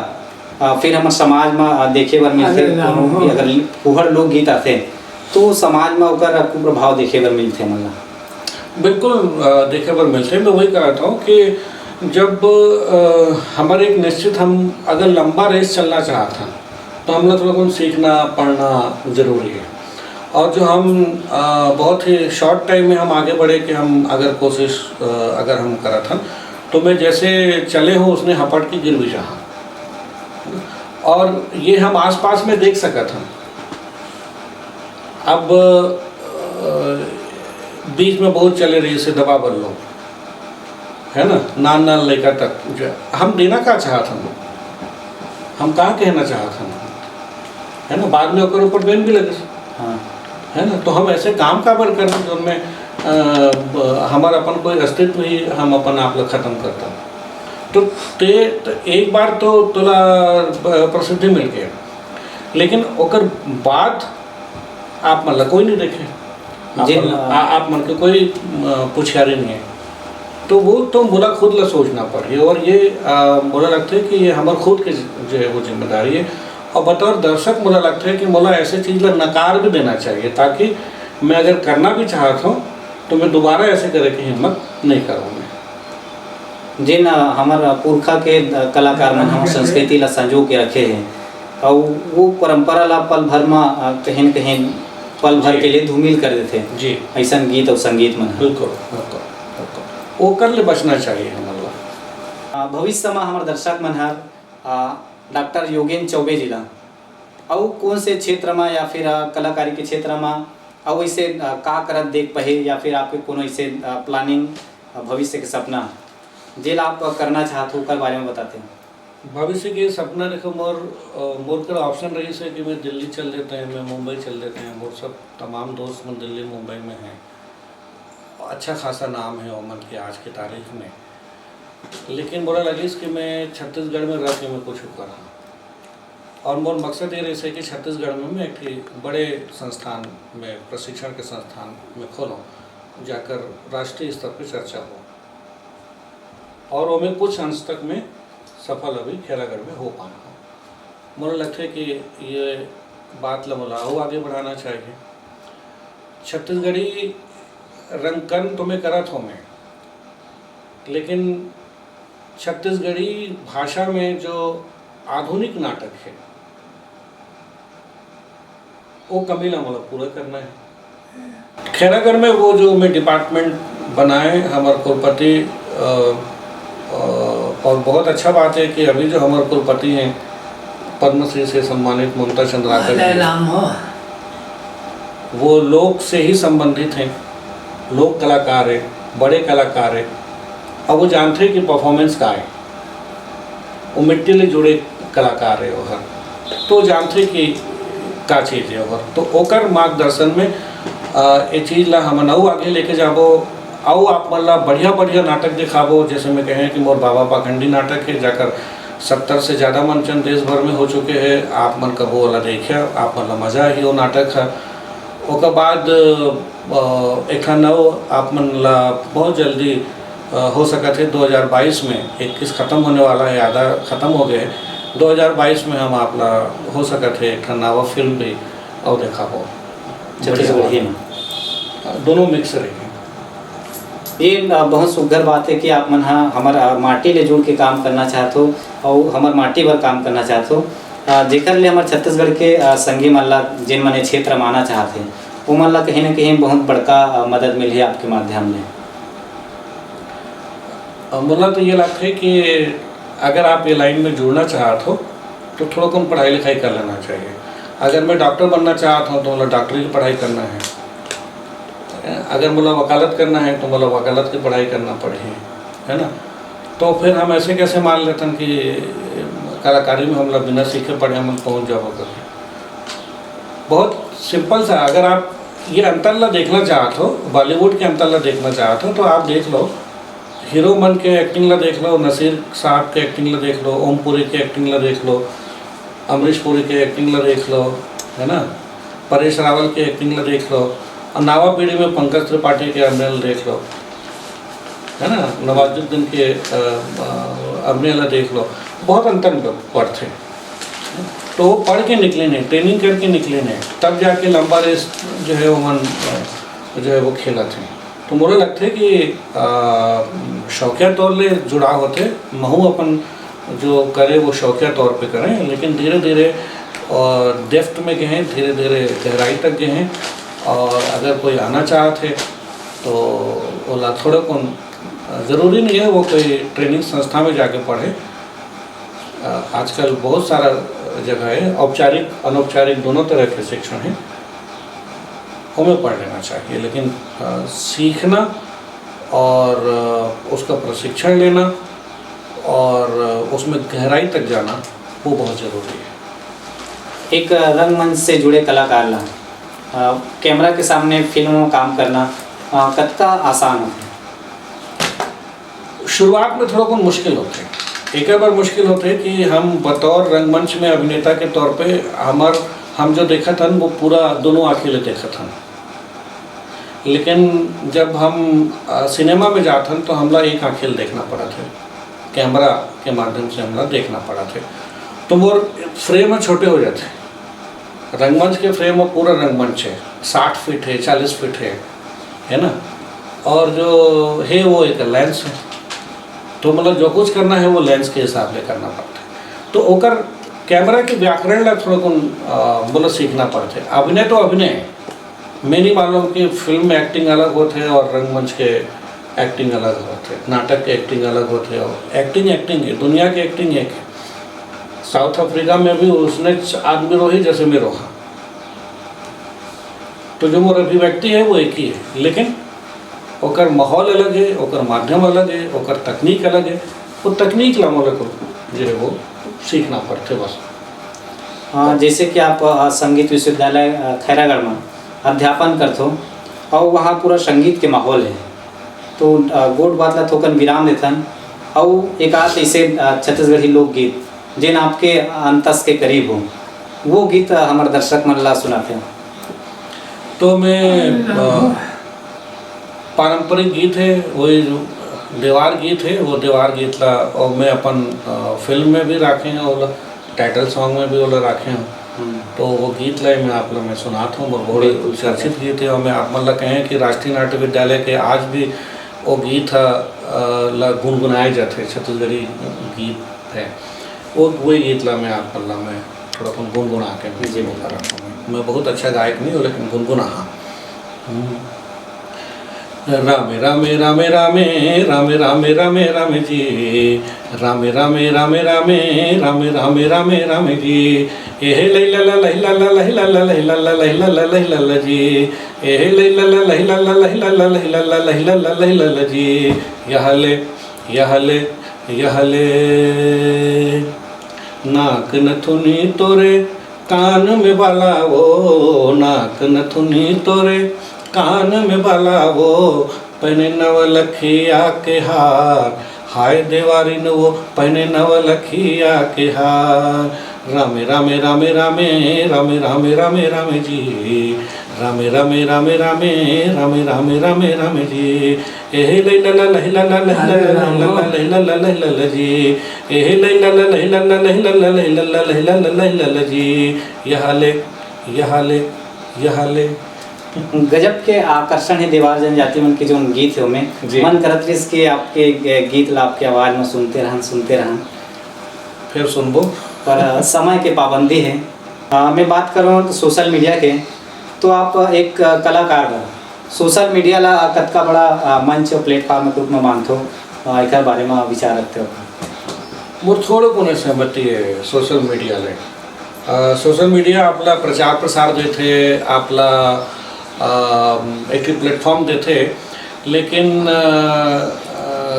अ, फिर हमर समाज म, अ, देखे बर मिलथे। अरे राम, कोनो भी हाँ। अगर फुहड़ लोकगीत आथे, तो समाज म ओकर कुप्रभाव देखे बर मिलथे हमन ला। बिल्कुल, अ, देखे बर मिलथे। मैं वही कहत हूँ कि जब, अ, हमर एक निश्चित, हम अगर लंबा रेस चलना चाहत हन, तो हमला थोड़ा कौन सीखना, पढ़ना जरूरी है। और जो हम, अ, बहुत ही शॉर्ट टाइम में हम आगे बढ़े कि हम अगर कोशिश, अ, अगर हम करत हन, तो मैं जैसे चले हूँ, उसने हपट के गिर भी जहाँ। और ये हम आसपास में देख सकत हन। अब, अ, बीच में बहुत चले रहिसे दवा बल्लो, है ना, नान नान लइका तक जो हम देना का चाहत हन, हम का कहना चाहत हन, है ना, बाद में ओकर ऊपर बेन भी लगे। हाँ। है ना, तो हम ऐसे काम काबर करन, जोन में, अ, ब-, हमर अपन कोई अस्तित्व ही हम अपन आप ला खत्म करता। तो ते, तो एक बार तो तोला, अ, प्रसिद्धि मिल गया, लेकिन ओकर बाद आप मन ला कोई नहीं देखे, आप जी, मन ला, हाँ। आ-, आप मन के कोई, अ, पुछियारी नहीं है। तो वो तो मोला खुद ला सोचना पड़ही, और ये, अ, मोला लगथे कि ये हमर खुद के ज-, जो है वो जिम्मेदारी है। और बतौर दर्शक मोला लगथे कि मोला ऐसे चीज ला नकार भी देना चाहिए, ताकि मैं अगर करना भी चाहत हूँ, तो मैं दोबारा ऐसे करे के हिम्मत नहीं करूँ मैं। जेन, अ, हमर पुरखा के, अ, कलाकार मन हमर संस्कृति ला संजो के रखे हे, अउ वो परंपरा ला पल भर म, अ, कहीं न कहीं पल भर जी। के लिए धूमिल कर देथे, जी। अइसन गीत अउ संगीत मन ह। बिल्कुल, बिल्कुल, बिल्कुल। ओकर ले बचना चाहिए हमन ला। अ, भविष्य म हमर दर्शक मन हर, अ, डॉक्टर योगेन चौबे जी ला अउ कोन से क्षेत्र म या फिर, अ, कलाकारी के क्षेत्र म अउ अइसे, अ, का करत देख पाही या फिर आपके कोनो अइसे, अ, प्लानिंग, अ, भविष्य के सपना, जेला आप करना चाहत हो, ओकर बारे में बताते हो? भविष्य के सपना देखो, मोर, अ, मोर कर ऑप्शन रहिस हे कि मैं दिल्ली चल देते हैं, मैं मुंबई चल देते हैं। मोर सब तमाम दोस्त मन दिल्ली, मुंबई में हैं। अच्छा खासा नाम है ओमन के आज के तारीख में। लेकिन मोला लगिस कि मैं छत्तीसगढ़ में रह के मैं कुछ करहूँ। और मोर मकसद ये रहिस हे कि छत्तीसगढ़ में मैं एक ठे बड़े संस्थान में, प्रशिक्षण के संस्थान में खोलूँ, जाकर राष्ट्रीय स्तर पे चर्चा हो। और ओमे कुछ अंश तक में सफल अभी खैरागढ़ में हो पाना हो। मोला लगथे कि ये बात ला मोला अउ आगे बढ़ाना चाहिए। छत्तीसगढ़ी रंगकर्म तो मैं करत हों मैं, लेकिन छत्तीसगढ़ी भाषा में जो आधुनिक नाटक है, वो कमी ला मोला पूरा करना है। खैरागढ़ में वो जो मैं डिपार्टमेंट बनाए, हमारे कुलपति, अ, अ, और बहुत अच्छा बात है कि अभी जो हमारे कुलपति हैं, पद्मश्री से सम्मानित ममता चंद्राकर जी, अरे राम हो। वो लोक से ही संबंधित हैं, लोक कलाकार है, बड़े कलाकार है। अब वो जानते हैं कि परफॉर्मेंस का है, वो मिट्टी ले जुड़े कलाकार है वो हर, तो जानते कि का चीज है वो हर। तो ओकर मार्गदर्शन में, अ, ये चीज ला हमन अउ आगे लेके जाबो। अउ आप मन ला बढ़िया-बढ़िया नाटक दिखाबो, जैसे मैं कहे कि मोर बाबा पाखंडी नाटक हे, जाकर सत्तर से ज्यादा मंचन देश भर में हो चुके हे। आप मन कभू ओला देखिया, आप मन ला मजा आही वो नाटक ह। ओकर बाद, अ, एक ठन अउ आप मन ला बहुत जल्दी, अ, हो सकत हे दो हज़ार बाईस में, इक्कीस खत्म होने वाला हे, आधा खत्म हो गए हे, दो हज़ार बाईस में हम आप ला हो सकत हे एक ठन नवा फिल्म भी अउ दिखाबो। छत्तीसगढ़ी में। दोनों मिक्स रही। ये, अ, बहुत सुघर बात हे कि आप मन ह हमर, अ, माटी ले जुड़ के काम करना चाहत हो अउ हमर माटी बर काम करना चाहत हो। अ, जेकर ले हमर छत्तीसगढ़ के, अ, संगी मन ला, जेन मन ये क्षेत्र म आना चाहत हे, ओमन ला कहीं न कहीं बहुत बड़का, अ, मदद मिलही आपके माध्यम ले। अ, मोला तो ये लगथे कि अगर आप ये लाइन में जुड़ना चाहत हो, तो थोड़ा कन पढ़ाई लिखाई कर लेना चाहिए। अगर मैं डॉक्टर बनना चाहत हूँ, तो मोला डॉक्टरी की पढ़ाई करना है। अगर मोला वकालत करना है, तो मोला वकालत की पढ़ाई करना पड़ही, है ना? तो फिर हम ऐसे कैसे मान लेथन कि कलाकारी में हमला बिना सीखे पढ़े हम पहुँच जाबो करके? बहुत सिंपल सा, अगर आप ये अंतर ला देखना चाहत हो, बॉलीवुड के अंतर ला देखना चाहत हो, तो आप देख लो, हीरो मन के एक्टिंग ला देख लो, नसीर साहब के एक्टिंग ला देख लो, ओम पुरी के एक्टिंग ला देख लो, अमरीश पुरी के एक्टिंग ला देख लो, है ना, परेश रावल के एक्टिंग ला देख लो, और नवा पीढ़ी में पंकज त्रिपाठी के अमरेल देख लो, है ना, नवाजुद्दीन के, अ, अ, अमरेल ला देख लो, बहुत अंतर पड़थे। तो वो पढ़ के निकले नहीं, ट्रेनिंग करके निकले नहीं, तब जाके लंबा रेस जो है वो मन, अ, जो है वो खेलत हे। तो मोला लगथे कि, अ, शौकिया तौर ले जुड़ाव होथे। महू अपन जो करे वो शौकिया तौर पे करें, लेकिन धीरे-धीरे, अ, डेप्थ में गए हैं, धीरे-धीरे गहराई तक गए हैं। और अगर कोई आना चाहत हे तो ओला थोड़ा कौन, अ, जरूरी नहीं है वो कोई ट्रेनिंग संस्था में जाके पढ़े। अ, आजकल बहुत सारा जगह है, औपचारिक, अनौपचारिक दोनों तरह के शिक्षण है, ओमे पढ़ लेना चाहिए। लेकिन, अ, सीखना और, अ, उसका प्रशिक्षण लेना और, अ, उसमें गहराई तक जाना, वो बहुत ज़रूरी है। एक रंगमंच से जुड़े कलाकार ला, अ, कैमरा के सामने फिल्म में काम करना, अ, कतका आसान होथे? शुरुआत में थोड़ा कौन मुश्किल होथे, एक बार मुश्किल होथे कि हम बतौर रंगमंच में अभिनेता के तौर पे हमर, हम जो देखत हन वो पूरा दोनों आँखी ले देखत हन। लेकिन जब हम, अ, सिनेमा में जात हन तो हमला एक आँखी ले देखना पड़त है, कैमरा के माध्यम से हमला देखना पड़त है, तो मोर फ्रेम ह छोटे हो जाथे। रंगमंच के फ्रेम ह पूरा रंगमंच है, साठ फीट है, चालीस फीट है, है ना? और जो है वो एक लेंस है, तो मतलब जो कुछ करना है वो लेंस के हिसाब से करना पड़ता है। तो ओकर कैमरा के व्याकरण ला थोड़ा कौन, अ, बोला सीखना पड़ता है। अभिनय तो अभिनय है, मैं नहीं मालूम कि फिल्म में एक्टिंग अलग होत है और रंगमंच के एक्टिंग अलग होत है, नाटक के एक्टिंग अलग होत है। और एक्टिंग एक्टिंग है, दुनिया के एक्टिंग एक है। साउथ अफ्रीका में भी उसने आदमी रोही जैसे मैं रोहा। तो जो मोर अभिव्यक्ति है वो एक ही है, लेकिन ओकर माहौल अलग है, ओकर माध्यम अलग है, ओकर तकनीक अलग है। वो तकनीक ला मोला को जो है वो सीखना पड़ते बस। हाँ, जैसे कि आप, अ, संगीत विश्वविद्यालय, अ, खैरागढ़ में अध्यापन करथो और वहाँ पूरा संगीत के माहौल है, तो, अ, गोठ बात ला थोकन विराम देथन। और एक आध ऐसे, अ, छत्तीसगढ़ी लोकगीत जेन आपके अंतस के करीब हो, वो गीत, अ, हमर दर्शक मन ला सुनाते हैं। तो मैं, अ, पारंपरिक गीत है, वही जो देवार गीत है, वो देवार गीत ला और मैं अपन, अ, फिल्म में भी रखे हैं और टाइटल सॉन्ग में भी ओला रखे हूँ। हम्म। तो वो गीत ला मैं आप लोग में सुनात हूँ, बहुत चर्चित गीत है। और मैं आप मन ला कहें कि राष्ट्रीय नाट्य विद्यालय के आज भी वो गीत ह, अ, ला गुनगुनाए जाते, छत्तीसगढ़ी गीत है। वो वही गीत ला मैं आप मन ला मैं थोड़ा कौन गुनगुना के जी। मैं बहुत अच्छा गायक नहीं हूँ, लेकिन गुनगुना हाँ। हम्म। रामे रामे रामे रामे रामे रामे रामे रामे जी। रामे रामे रामे रामे रामे रामे रामे रामे जी। एहे लैला ला लैला ला लैला ला लैला ला लैला ला लैला ला जी। एहे लैला ला लैला ला लैला ला लैला ला लैला ला लैला ला जी। यह ले, यह ले, यह ले। नाक नथुनी तोरे कान में बाला वो, नाक नथुनी तोरे कान में बाला वो, पहने नवलखिया के हार। हाय देवारिन वो, पहने नवलखिया के हार। रामे, रामे, रामे, रामे, रामे, रामे, रामे, रामे, रामे जी। रामे, रामे, रामे, रामे, रामे, रामे, रामे, रामे, रामे जी। ए हे लैला ला, लैला ला, लैला ला, अरे राम। लैला ला, लैला ला, लैला ला जी। ए हे लैला ला, लैला ला, लैला ला, लैला ला, लैला ला, लैला ला जी। यह ले, यह ले, यह ले। गजब के आकर्षण हे देवार जनजाति मन के जोन गीत हे ओमे। जी। मन करत रहिस कि आपके ग-, गीत ला आपके आवाज में सुनते रहन, सुनते रहन। फिर सुनबो। पर समय के पाबंदी हे। आ, मैं बात करूँ तो social media के, तो आप एक, आ, कलाकार हो, social media ला कतका बड़ा, आ, मंच और platform के रूप में मानथो, आ, एकर बारे में विचार रखते हो? मोर थोड़े कोने सहमति हे social media ले। आ, social media आपला प्रचार प्रसार देथे, आपला, आ, एक ठे platform देथे, लेकिन, आ, आ,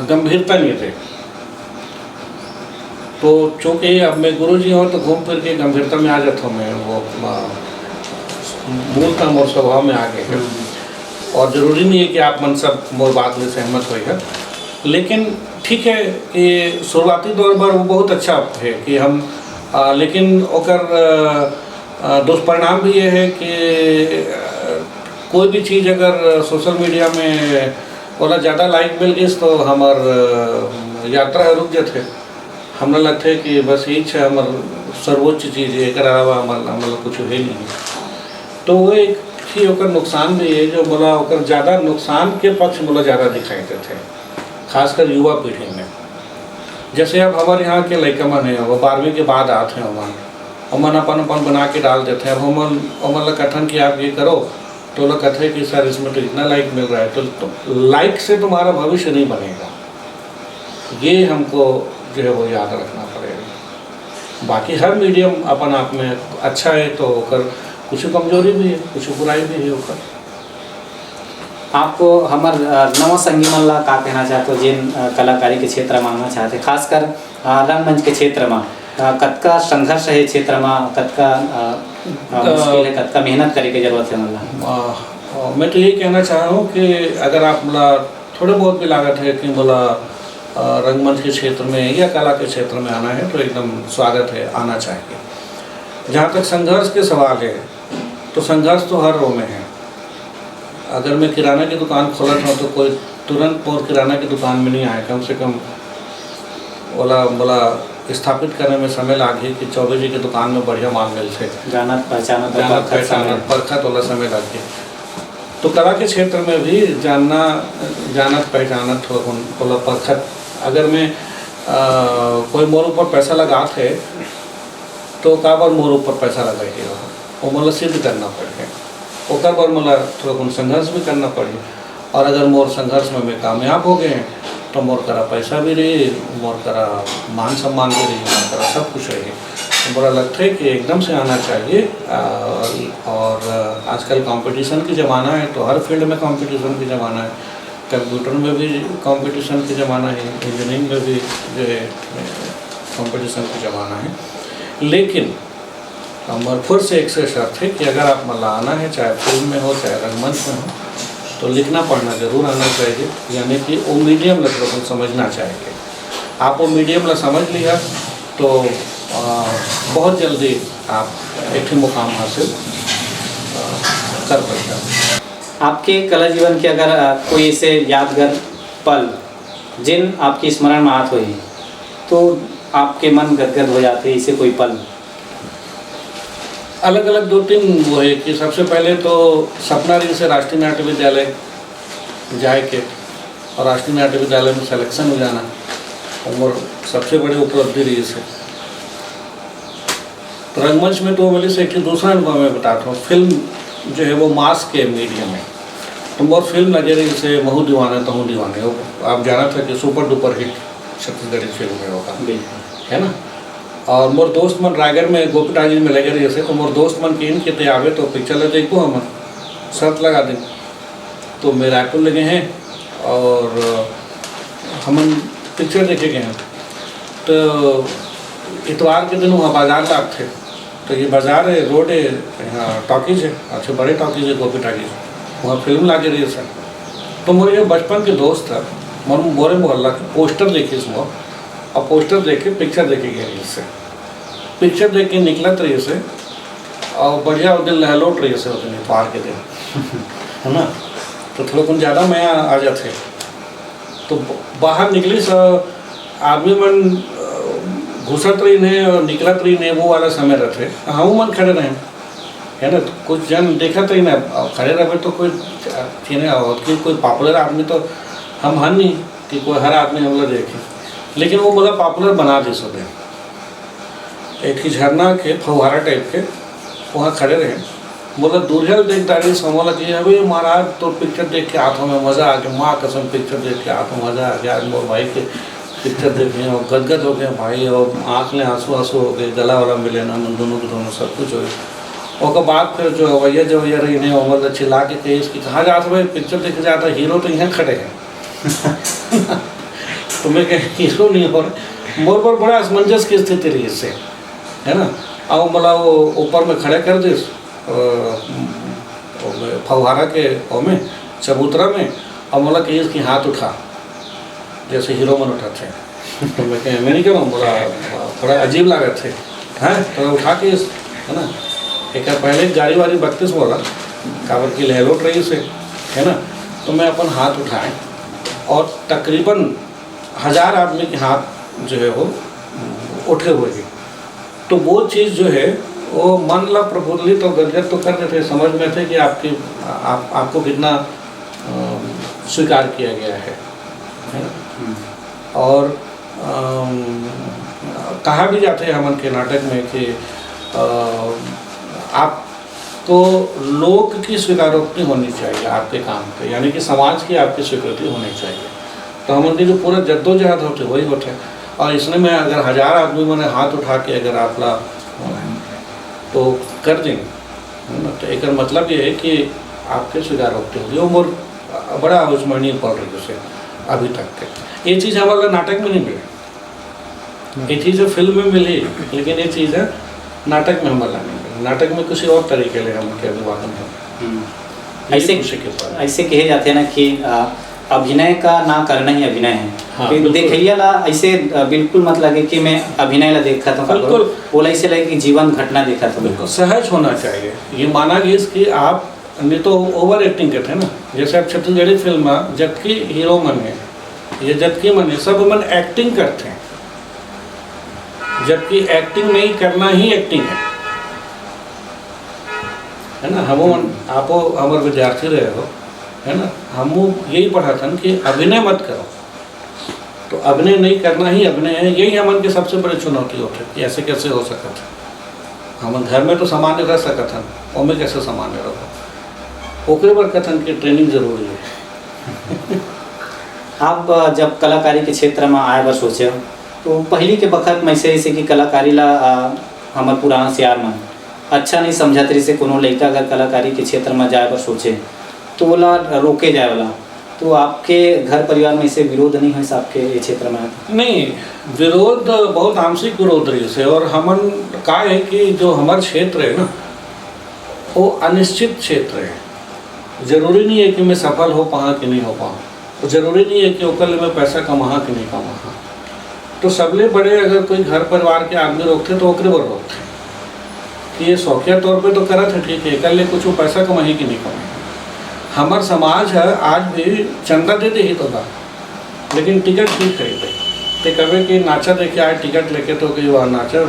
गंभीरता नहीं दे। तो चूंकि अब मैं गुरु जी हूँ, तो घूम फिर के गंभीरता में आ जाता हूँ मैं, वो, आ, मूलतः मोर स्वभाव में आ गए हैं। हम्म। और जरूरी नहीं है कि आप मन सब मोर बात में सहमत होइगा, लेकिन ठीक है कि शुरुआती दौर पर वो बहुत अच्छा है कि हम, आ, लेकिन ओकर, आ, आ, दुष्परिणाम भी ये है कि, आ, कोई भी चीज़ अगर social media में ओला ज़्यादा like मिल गइस, तो हमर, आ, यात्रा रुक जाथे। हमरा लगथे कि बस यही है हमर सर्वोच्च चीज़, एकर अलावा हमर, हमर कुछ है नहीं। तो वो एक ही ओकर नुकसान भी है, जो मोला ओकर ज़्यादा नुकसान के पक्ष मोला ज़्यादा दिखाई देथे, खासकर युवा पीढ़ी में। जैसे अब हमारे यहाँ के लइका मन हैं, वो बारहवीं के बाद आत हैं ओमन, ओमन अपन, अपन बना के डाल देथे। अब हमन, ओमन ला कथन कि आप ये करो, तो ओला कथे कि सर, इसमें तो इतना like मिल रहा है, तो, तो like से तुम्हारा भविष्य नहीं बनेगा। ये हमको जो है वो याद रखना पड़ेगा। बाकी हर medium अपन आप में अच्छा है, तो ओकर कुछ कमजोरी भी है, कुछ बुराई भी है ओकर। आपको हमर, अ, नवा संगी मन ला का कहना चाहते हो, जिन, अ, कलाकारी के क्षेत्र में आना चाहते, खासकर, अ, रंगमंच के क्षेत्र में, अ, कतका संघर्ष है क्षेत्र में, कतका, अ, अ, अ, मुश्किल है, कतका मेहनत करे के जरूरत है मन ला? अ, अ, मैं तो ये कहना चाह रहा हूँ कि अगर आप मोला थोड़े बहुत भी लागत है कि मोला, अ, रंगमंच के क्षेत्र में या कला के क्षेत्र में आना है, तो एकदम स्वागत है, आना चाहिए। जहाँ तक संघर्ष के सवाल है, तो संघर्ष तो हर रो में है। अगर मैं किराना की दुकान खोलत हूँ, तो कोई तुरंत मोर किराना की दुकान में नहीं आए, कम से कम ओला, मोला स्थापित करने में समय लागही कि चौबे जी के दुकान में बढ़िया माल मिलथे। जानत पहचानत और जानत परखत पहचानत, समय। परखत वाला समय लागही। तो कला के क्षेत्र में भी जानना, जानत पहचानत थोड़ा कन ओला परखत। अगर मैं, अ, कोई मोर ऊपर पैसा लगात है, तो काबर मोर ऊपर पैसा लगाही? ओमन ला सिद्ध करना पड़ही, ओकर बर मोला थोड़ा कन संघर्ष भी करना पड़ही। और अगर मोर संघर्ष में मैं कामयाब हो गए, तो मोर करा पैसा भी रही, मोर करा मान सम्मान भी रही, मोर करा सब कुछ रही। तो मोला लगथे कि एकदम से आना चाहिए। आ, और आजकल competition के ज़माना है, तो हर field में competition के ज़माना है। Computer में भी competition के ज़माना है, engineering में भी जो है competition के ज़माना है। लेकिन हमर फिर से एक से शर्त है कि अगर आप मन ला आना है, चाहे film में हो, चाहे रंगमंच में हो, तो लिखना पढ़ना जरूर आना चाहिए, यानी कि वो medium ला थोड़ा समझना चाहिए। आप वो medium ला समझ लिया, तो, अ, बहुत जल्दी आप एक ठे मुकाम हासिल, अ, कर पाएगा। आपके कला जीवन के अगर, अ, कोई ऐसे यादगार पल, जिन आपके स्मरण में आत होही, तो आपके मन गदगद हो जाथे, ऐसे कोई पल? अलग-अलग दो तीन वो है कि सबसे पहले तो सपना रहिस हे राष्ट्रीय नाट्य विद्यालय जाए के और राष्ट्रीय नाट्य विद्यालय में selection हो जाना, और मोर सबसे बड़े उपलब्धि रहिस हे। तो रंगमंच में तो बोले से एक ठो दूसरा अनुभव मैं बताता हूँ। Film जो है वो mass के medium है, तो मोर film लगे रहिस हे महू दीवाना तहू दीवाना, वो आप जानत हो कि super duper hit Chhattisgarhi film है ओकर, बिल्कुल। है ना? और मोर दोस्त मन रायगढ़ में गोपी टाकीज में लगे रहिस हे, तो मोर दोस्त मन किहिन कि ते आबे तो picture ला देखबो हमन, शर्त लगा दे। तो मैं रायपुर ले गए हैं और हमन picture देखे गए हैं। तो इतवार के दिन वहाँ बाजार लागथे, तो ये बाजार है, road है, यहाँ टाकीज है, अच्छे बड़े टाकीज है, गोपी टाकीज। वहाँ फिल्म लागे रहिस हे। तो मोर ये बचपन के दोस्त हे, मोर मोरे मोहल्ला के, पोस्टर देखिस मोर, अउ पोस्टर देख के पिक्चर देखे गे रहिस हे। पिक्चर देख के निकलत रहिस हे, अउ बढ़िया वो दिन लहलोट रहिस हे, वो दिन इतवार के दिन, है ना? तो थोड़ा कुन ज़्यादा मया आ जाथे। तो ब-, बाहर निकलिस, अ, आदमी मन, अ, घुसत रहिन हे अउ निकलत रहिन हे, वो वाला समय रहिथे। हमू मन खड़े रहेन, है ना? तो कुछ झन देखत रहिन हे, अब खड़े रहबे तो कोई, अ, चिन्हे, अउ कि कोई popular आदमी तो हम हन नहीं कि कोई हर आदमी हमला देखे, लेकिन वो मोला popular बना दिस हे। एक ही झरना के फव्वारा type के, वहाँ खड़े रहे। मोला दूरिहा ले देख डारिस, हमन ला कि, "अबे महाराज, तोर पिक्चर देख के आत हँव मैं, मजा आ गे, माँ कसम पिक्चर देख के आत हँव, मजा आ गे, आज मोर भाई के पिक्चर देखे हँव।" गदगद हो गे भाई, अउ आँख ले आँसू आँसू हो गे, गला वाला मिले ना, हमन दोनों के दोनों सब कुछ हो गे। ओकर बाद फिर जो हवैया जवैया रहिन हे, ओमन ला चिल्ला के कहिस कि, "कहाँ जात हव भाई, पिक्चर देखे जात हव, हीरो तो इहाँ खड़े हे।" तो मैं कहें, "हीरो नहीं हो रहा।" मोर बर बड़ा असमंजस के स्थिति रहिस हे, है ना? अउ मोला वो ऊपर में खड़े कर दिस, अ, ओमे फव्वारा के ओमे, चबूतरा में, अउ मोला कहिस कि हाथ उठा, जैसे हीरो मन उठाथे। तो मैं कहें, मैं नहीं कह रहा हूँ, मोला बड़ा अजीब लागत हे, हैं? तो उठा के, है ना, एक पहले गाड़ी वाड़ी बत्तीस मोला, काबर कि लहलोट रहिस हे, है ना? तो मैं अपन हाथ उठाए अउ तकरीबन हजार आदमी के हाथ जो है वो उठे हुए थे। तो वो चीज़ जो है, वो मन ला प्रफुल्लित और गदगद तो कर देथे, समझ में थे कि आपकी, आप, आपको कितना, अ, स्वीकार किया गया है, है ना? हम्म। और, अम, कहा भी जाथे हमन के नाटक में कि, अ, आप तो लोक की स्वीकारोक्ति होनी चाहिए आपके काम पे, यानी कि समाज की आपकी स्वीकृति होनी चाहिए। तो हमन के जो पूरा जद्दोजहद होथे, वही होथे। और इसने में अगर हजार आदमी मने हाथ उठा के अगर आप ला, तो कर देंगे, है ना? तो एकर मतलब ये है कि आपके स्वीकारोक्ति होगी। वो मोर बड़ा अविस्मरणीय पल रहिस हे अभी तक के। ये चीज़ हमन ला नाटक में नहीं मिले। ये चीज़ फिल्म में मिली, लेकिन ये चीज़ है नाटक में हमन ला नहीं मिली। नाटक में किसी और तरीके ले हमन के अभिवादन हो। हम्म। ये ऐसे, खुशी के पल। ऐसे कहे जाथे ना कि, अ, अभिनय का ना करना ही अभिनय है। हाँ, कि बिल्कुल। देखइया ला ऐसे, अ, बिल्कुल मत लगे कि मैं अभिनय ला देखत हूँ, बिल्कुल। ओला ऐसे लगे कि जीवन घटना देखत हूँ। बिल्कुल, सहज होना चाहिए। ये माना गिस कि आप नहीं तो over acting करथे ना, जैसे आप छत्तीसगढ़ी फिल्म में जतकी हीरो मन हे, ये जतकी मन हे, सब मन acting करथे, जबकि acting नहीं करना ही acting है, है ना? हमो मन, आपो हमर विद्यार्थी रहे हो, है ना? हमू यही पढ़ाथन कि अभिनय मत करो। तो अभिनय नहीं करना ही अभिनय है, यही हमन के सबसे बड़े चुनौती होथे कि ऐसे कैसे हो सकत है। हमन घर में तो सामान्य रह सकत हन, ओमे कैसे सामान्य रहो? ओकरे बर कथन कि training जरूरी है। आप, अ, जब कलाकारी के क्षेत्र में आए बर सोचे, तो पहली के बखत में ऐसे, ऐसे कि कलाकारी ला, अ, हमर पुराना सियार मन अच्छा नहीं समझत रहिसे, कोनो लइका अगर कलाकारी के क्षेत्र में जाए बर सोचे, तो ओला रोके जाए वाला। तो आपके घर परिवार में ऐसे विरोध नहीं होइस आपके ये क्षेत्र में आके? नहीं, विरोध बहुत आंशिक विरोध रहिसे, और हमन का है कि जो हमर क्षेत्र है ना, वो अनिश्चित क्षेत्र है। जरूरी नहीं है कि मैं सफल हो पाहा कि नहीं हो पाहा, और जरूरी नहीं है कि ओकर ले मैं पैसा कमाहा कि नहीं कमाहा। तो सबले बड़े अगर कोई घर परिवार के आदमी रोकथे, तो ओकरे बर रोकथे कि ये शौकिया तौर पे तो करत है, ठीक है, एकर ले कुछ पैसा कमाही कि नहीं कमाही। हमर समाज है आज भी चंदा दे देही तोला, लेकिन टिकट नहीं खरीदे। ते कबे कि नाचा देखे आए टिकट लेके, तो कही वहाँ नाचा,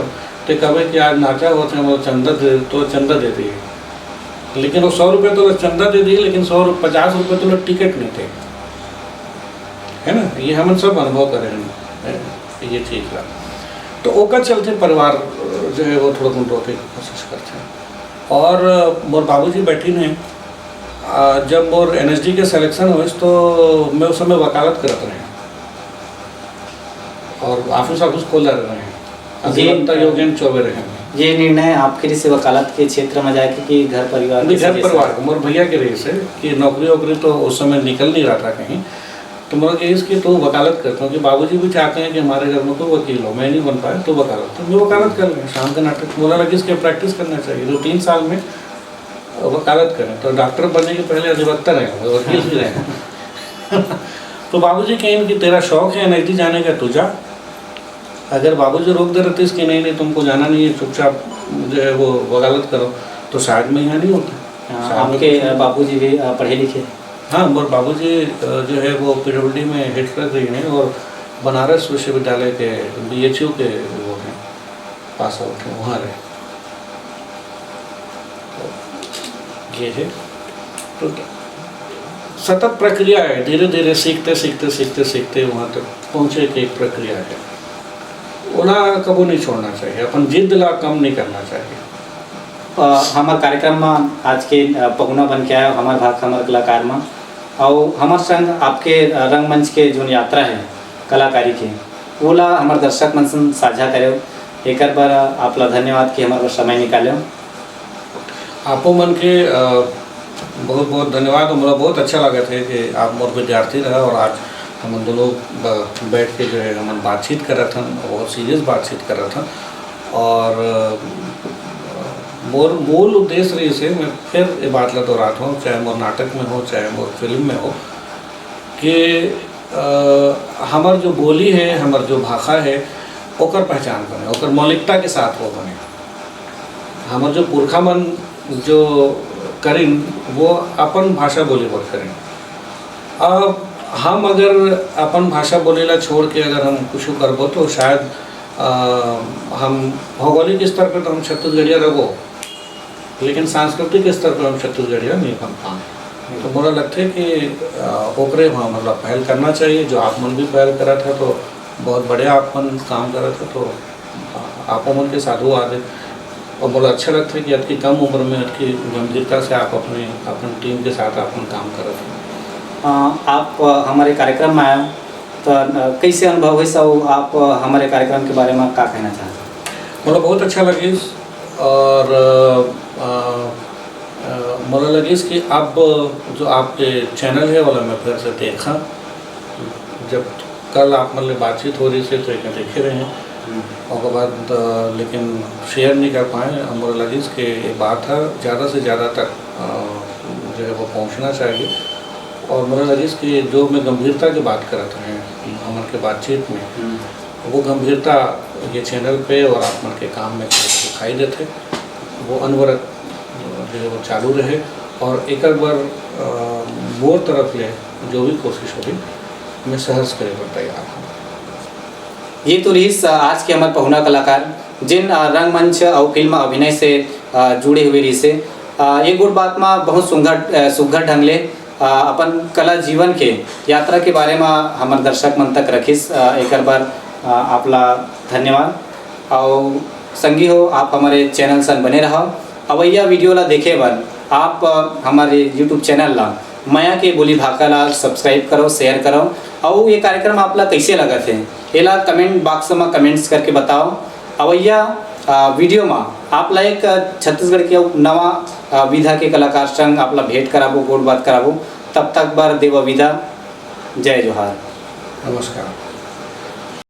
ते कबे कि आज नाचा होत है, हमर चंदा दे, तो चंदा दे देही। लेकिन वो सौ रुपये तोला चंदा दे देही, लेकिन सौ रु-, पचास रुपये तोला टिकट नहीं दे, है ना? ये हमन सब अनुभव करे हैं, है, ये चीज़ ला। तो ओकर चलते परिवार जो है वो थोड़ा कुन रोके के कोशिश करते हैं। और मोर बाबूजी बैठिन हे, आ, जब मोर एनएसडी के सिलेक्शन होइस तो मैं उस समय वकालत करत रहे और ऑफिस, ऑफिस खोल रहे हैं, जी। अधिवक्ता योगेंद्र चौबे रहे हैं। ये निर्णय आपके रहिसे वकालत के क्षेत्र में जाके कि घर परिवार नहीं, के घर सदस्य? परिवार के, मोर भैया के रहिसे कि नौकरी वोकरी तो उस समय निकल नहीं रहा था कहीं, तो मैं कहिस कि तू वकालत करता हूँ, कि बाबूजी भी चाहते हैं कि हमारे घर में कोई वकील हो, मैं नहीं बन पाया, तो वकालत। तो मैं वकालत कर लें, शाम का नाटक, मोला लगिस कि प्रैक्टिस करना चाहिए। तो तीन साल में वकालत करें, तो डॉक्टर बनने के पहले अधिवक्ता रहे होंगे, वकील भी रहे होंगे। तो बाबूजी कहें कि तेरा शौक है एनआईटी जाने का, तू जा। अगर बाबूजी रोक दे रहते कि नहीं, नहीं, तुमको जाना नहीं है, चुपचाप जो है वो वकालत करो, तो शायद मैं यहाँ नहीं होता। हाँ, शायद मैं आपके, कुछ अ, बाबूजी भी, अ, पढ़े लिखे? हाँ, मोर बाबूजी, अ, जो है वो पीडब्ल्यूडी में हेड क्लर्क रही हैं और बनारस विश्वविद्यालय के, बीएचयू के वो हैं, पास आउट हैं, वहाँ रहे। ये है। तो सतत प्रक्रिया है, धीरे धीरे सीखते, सीखते, सीखते, सीखते वहाँ तक पहुँचे की एक प्रक्रिया है। ओला कबो नहीं छोड़ना चाहिए, अपन जिद ला कम नहीं करना चाहिए। अ, हमर कार्यक्रम म आज के, अ, पहुना बन के आए हो, हमर भाखा हमर कलाकार म, अउ हमर संग आपके, अ, रंगमंच के जोन यात्रा है कलाकारी के, ओला हमर दर्शक मन संग साझा करेव। एकर बर आप ला धन्यवाद कि हमर बर समय निकालेव। आपो मन के, अ, बहुत बहुत धन्यवाद। मोला बहुत अच्छा लगत है कि आप मोर विद्यार्थी रहा और आज हमन दोनों ब-, बैठ के जो है हमन बातचीत करत हन, बहुत सीरियस बातचीत करत हन। और, अ, मोर मूल उद्देश्य रहिस हे, मैं फिर ये बात ला दोहरात हूँ, चाहे मोर नाटक में हो, चाहे मोर फिल्म में हो, कि, अ, हमर जो बोली है, हमर जो भाखा है, ओकर पहचान बने, ओकर मौलिकता के साथ वो बने। हमर जो पुरखा मन जो करिन, वो अपन भाषा बोली बर करिन। अब हम अगर अपन भाषा बोले ला छोड़ के अगर हम कुछ करबो, तो शायद, अ, हम भौगोलिक स्तर पे तो हम छत्तीसगढ़िया रहो, लेकिन सांस्कृतिक स्तर पे हम छत्तीसगढ़िया नहीं बन पाए। तो मोला लगथे कि, अ, ओकरे वहाँ मतलब पहल करना चाहिए, जो आप मन भी पहल करत है, तो बहुत बढ़िया आप मन काम करत है, तो आपो मन के साधुवाद हे। और मोला अच्छा लगथे कि अतकी कम उम्र में अतकी गंभीरता से आप अपने, अपन टीम के साथ आप मन काम करत हो। अ, आप, अ, हमर कार्यक्रम में आए हो, तो, अ, कैसे अनुभव होइस अउ आप, अ, हमर कार्यक्रम के बारे में का कहना चाहत हो? मोला बहुत अच्छा लगिस और, अ, अ, अ, मोला लगिस कि अब जो आपके चैनल है, ओला मैं फिर से देखा। जब कल आप मन ले बातचीत हो रही थी, तो एक देखे रहे हैं। हम्म। ओकर बाद, अ, लेकिन शेयर नहीं कर पाए। अब मोला लगिस कि ये बात है, ज़्यादा से ज़्यादा तक, अ, जो है, वो पहुँचना चाहिए। और मोला लगिस कि जो मैं गंभीरता की बात करत रहे हैं हमन के बातचीत में, हम्म। वो गंभीरता ये चैनल पे और आप मन के काम में दिखाई देथे। वो अनवरत जो है वो चालू रहे और एकर बर, अ, मोर तरफ ले जो भी कोशिश होही, मैं सहर्ष करे बर तैयार हूँ। ये तो रहिस, अ, आज के हमर पहुना कलाकार, जिन, अ, रंगमंच अउ फिल्म अभिनय से, अ, जुड़े हुए रहिस हे। अ, ये गोठ बात म बहुत सुंदर, अ, सुघर ढंग ले, अ, अपन कला जीवन के यात्रा के बारे म हमर दर्शक मन तक रखिस। अ, एकर बर, अ, आप ला धन्यवाद। अउ संगी हो, आप हमर चैनल संग बने रहव। अवइया वीडियो ला देखे बर आप, अ, हमर YouTube चैनल ला मया के बोली भाखा ला subscribe करव, share करव। अउ ये कार्यक्रम आप ला कैसे लगत हे, एला comment box म comments करके बताव। अवइया, अ, वीडियो म आप ला एक, अ, छत्तीसगढ़ के अउ नवा, अ, विधा के कलाकार संग आप ला भेंट कराबो, गोठ बात कराबो। तब तक बर देवा विदा। जय जोहार। नमस्कार।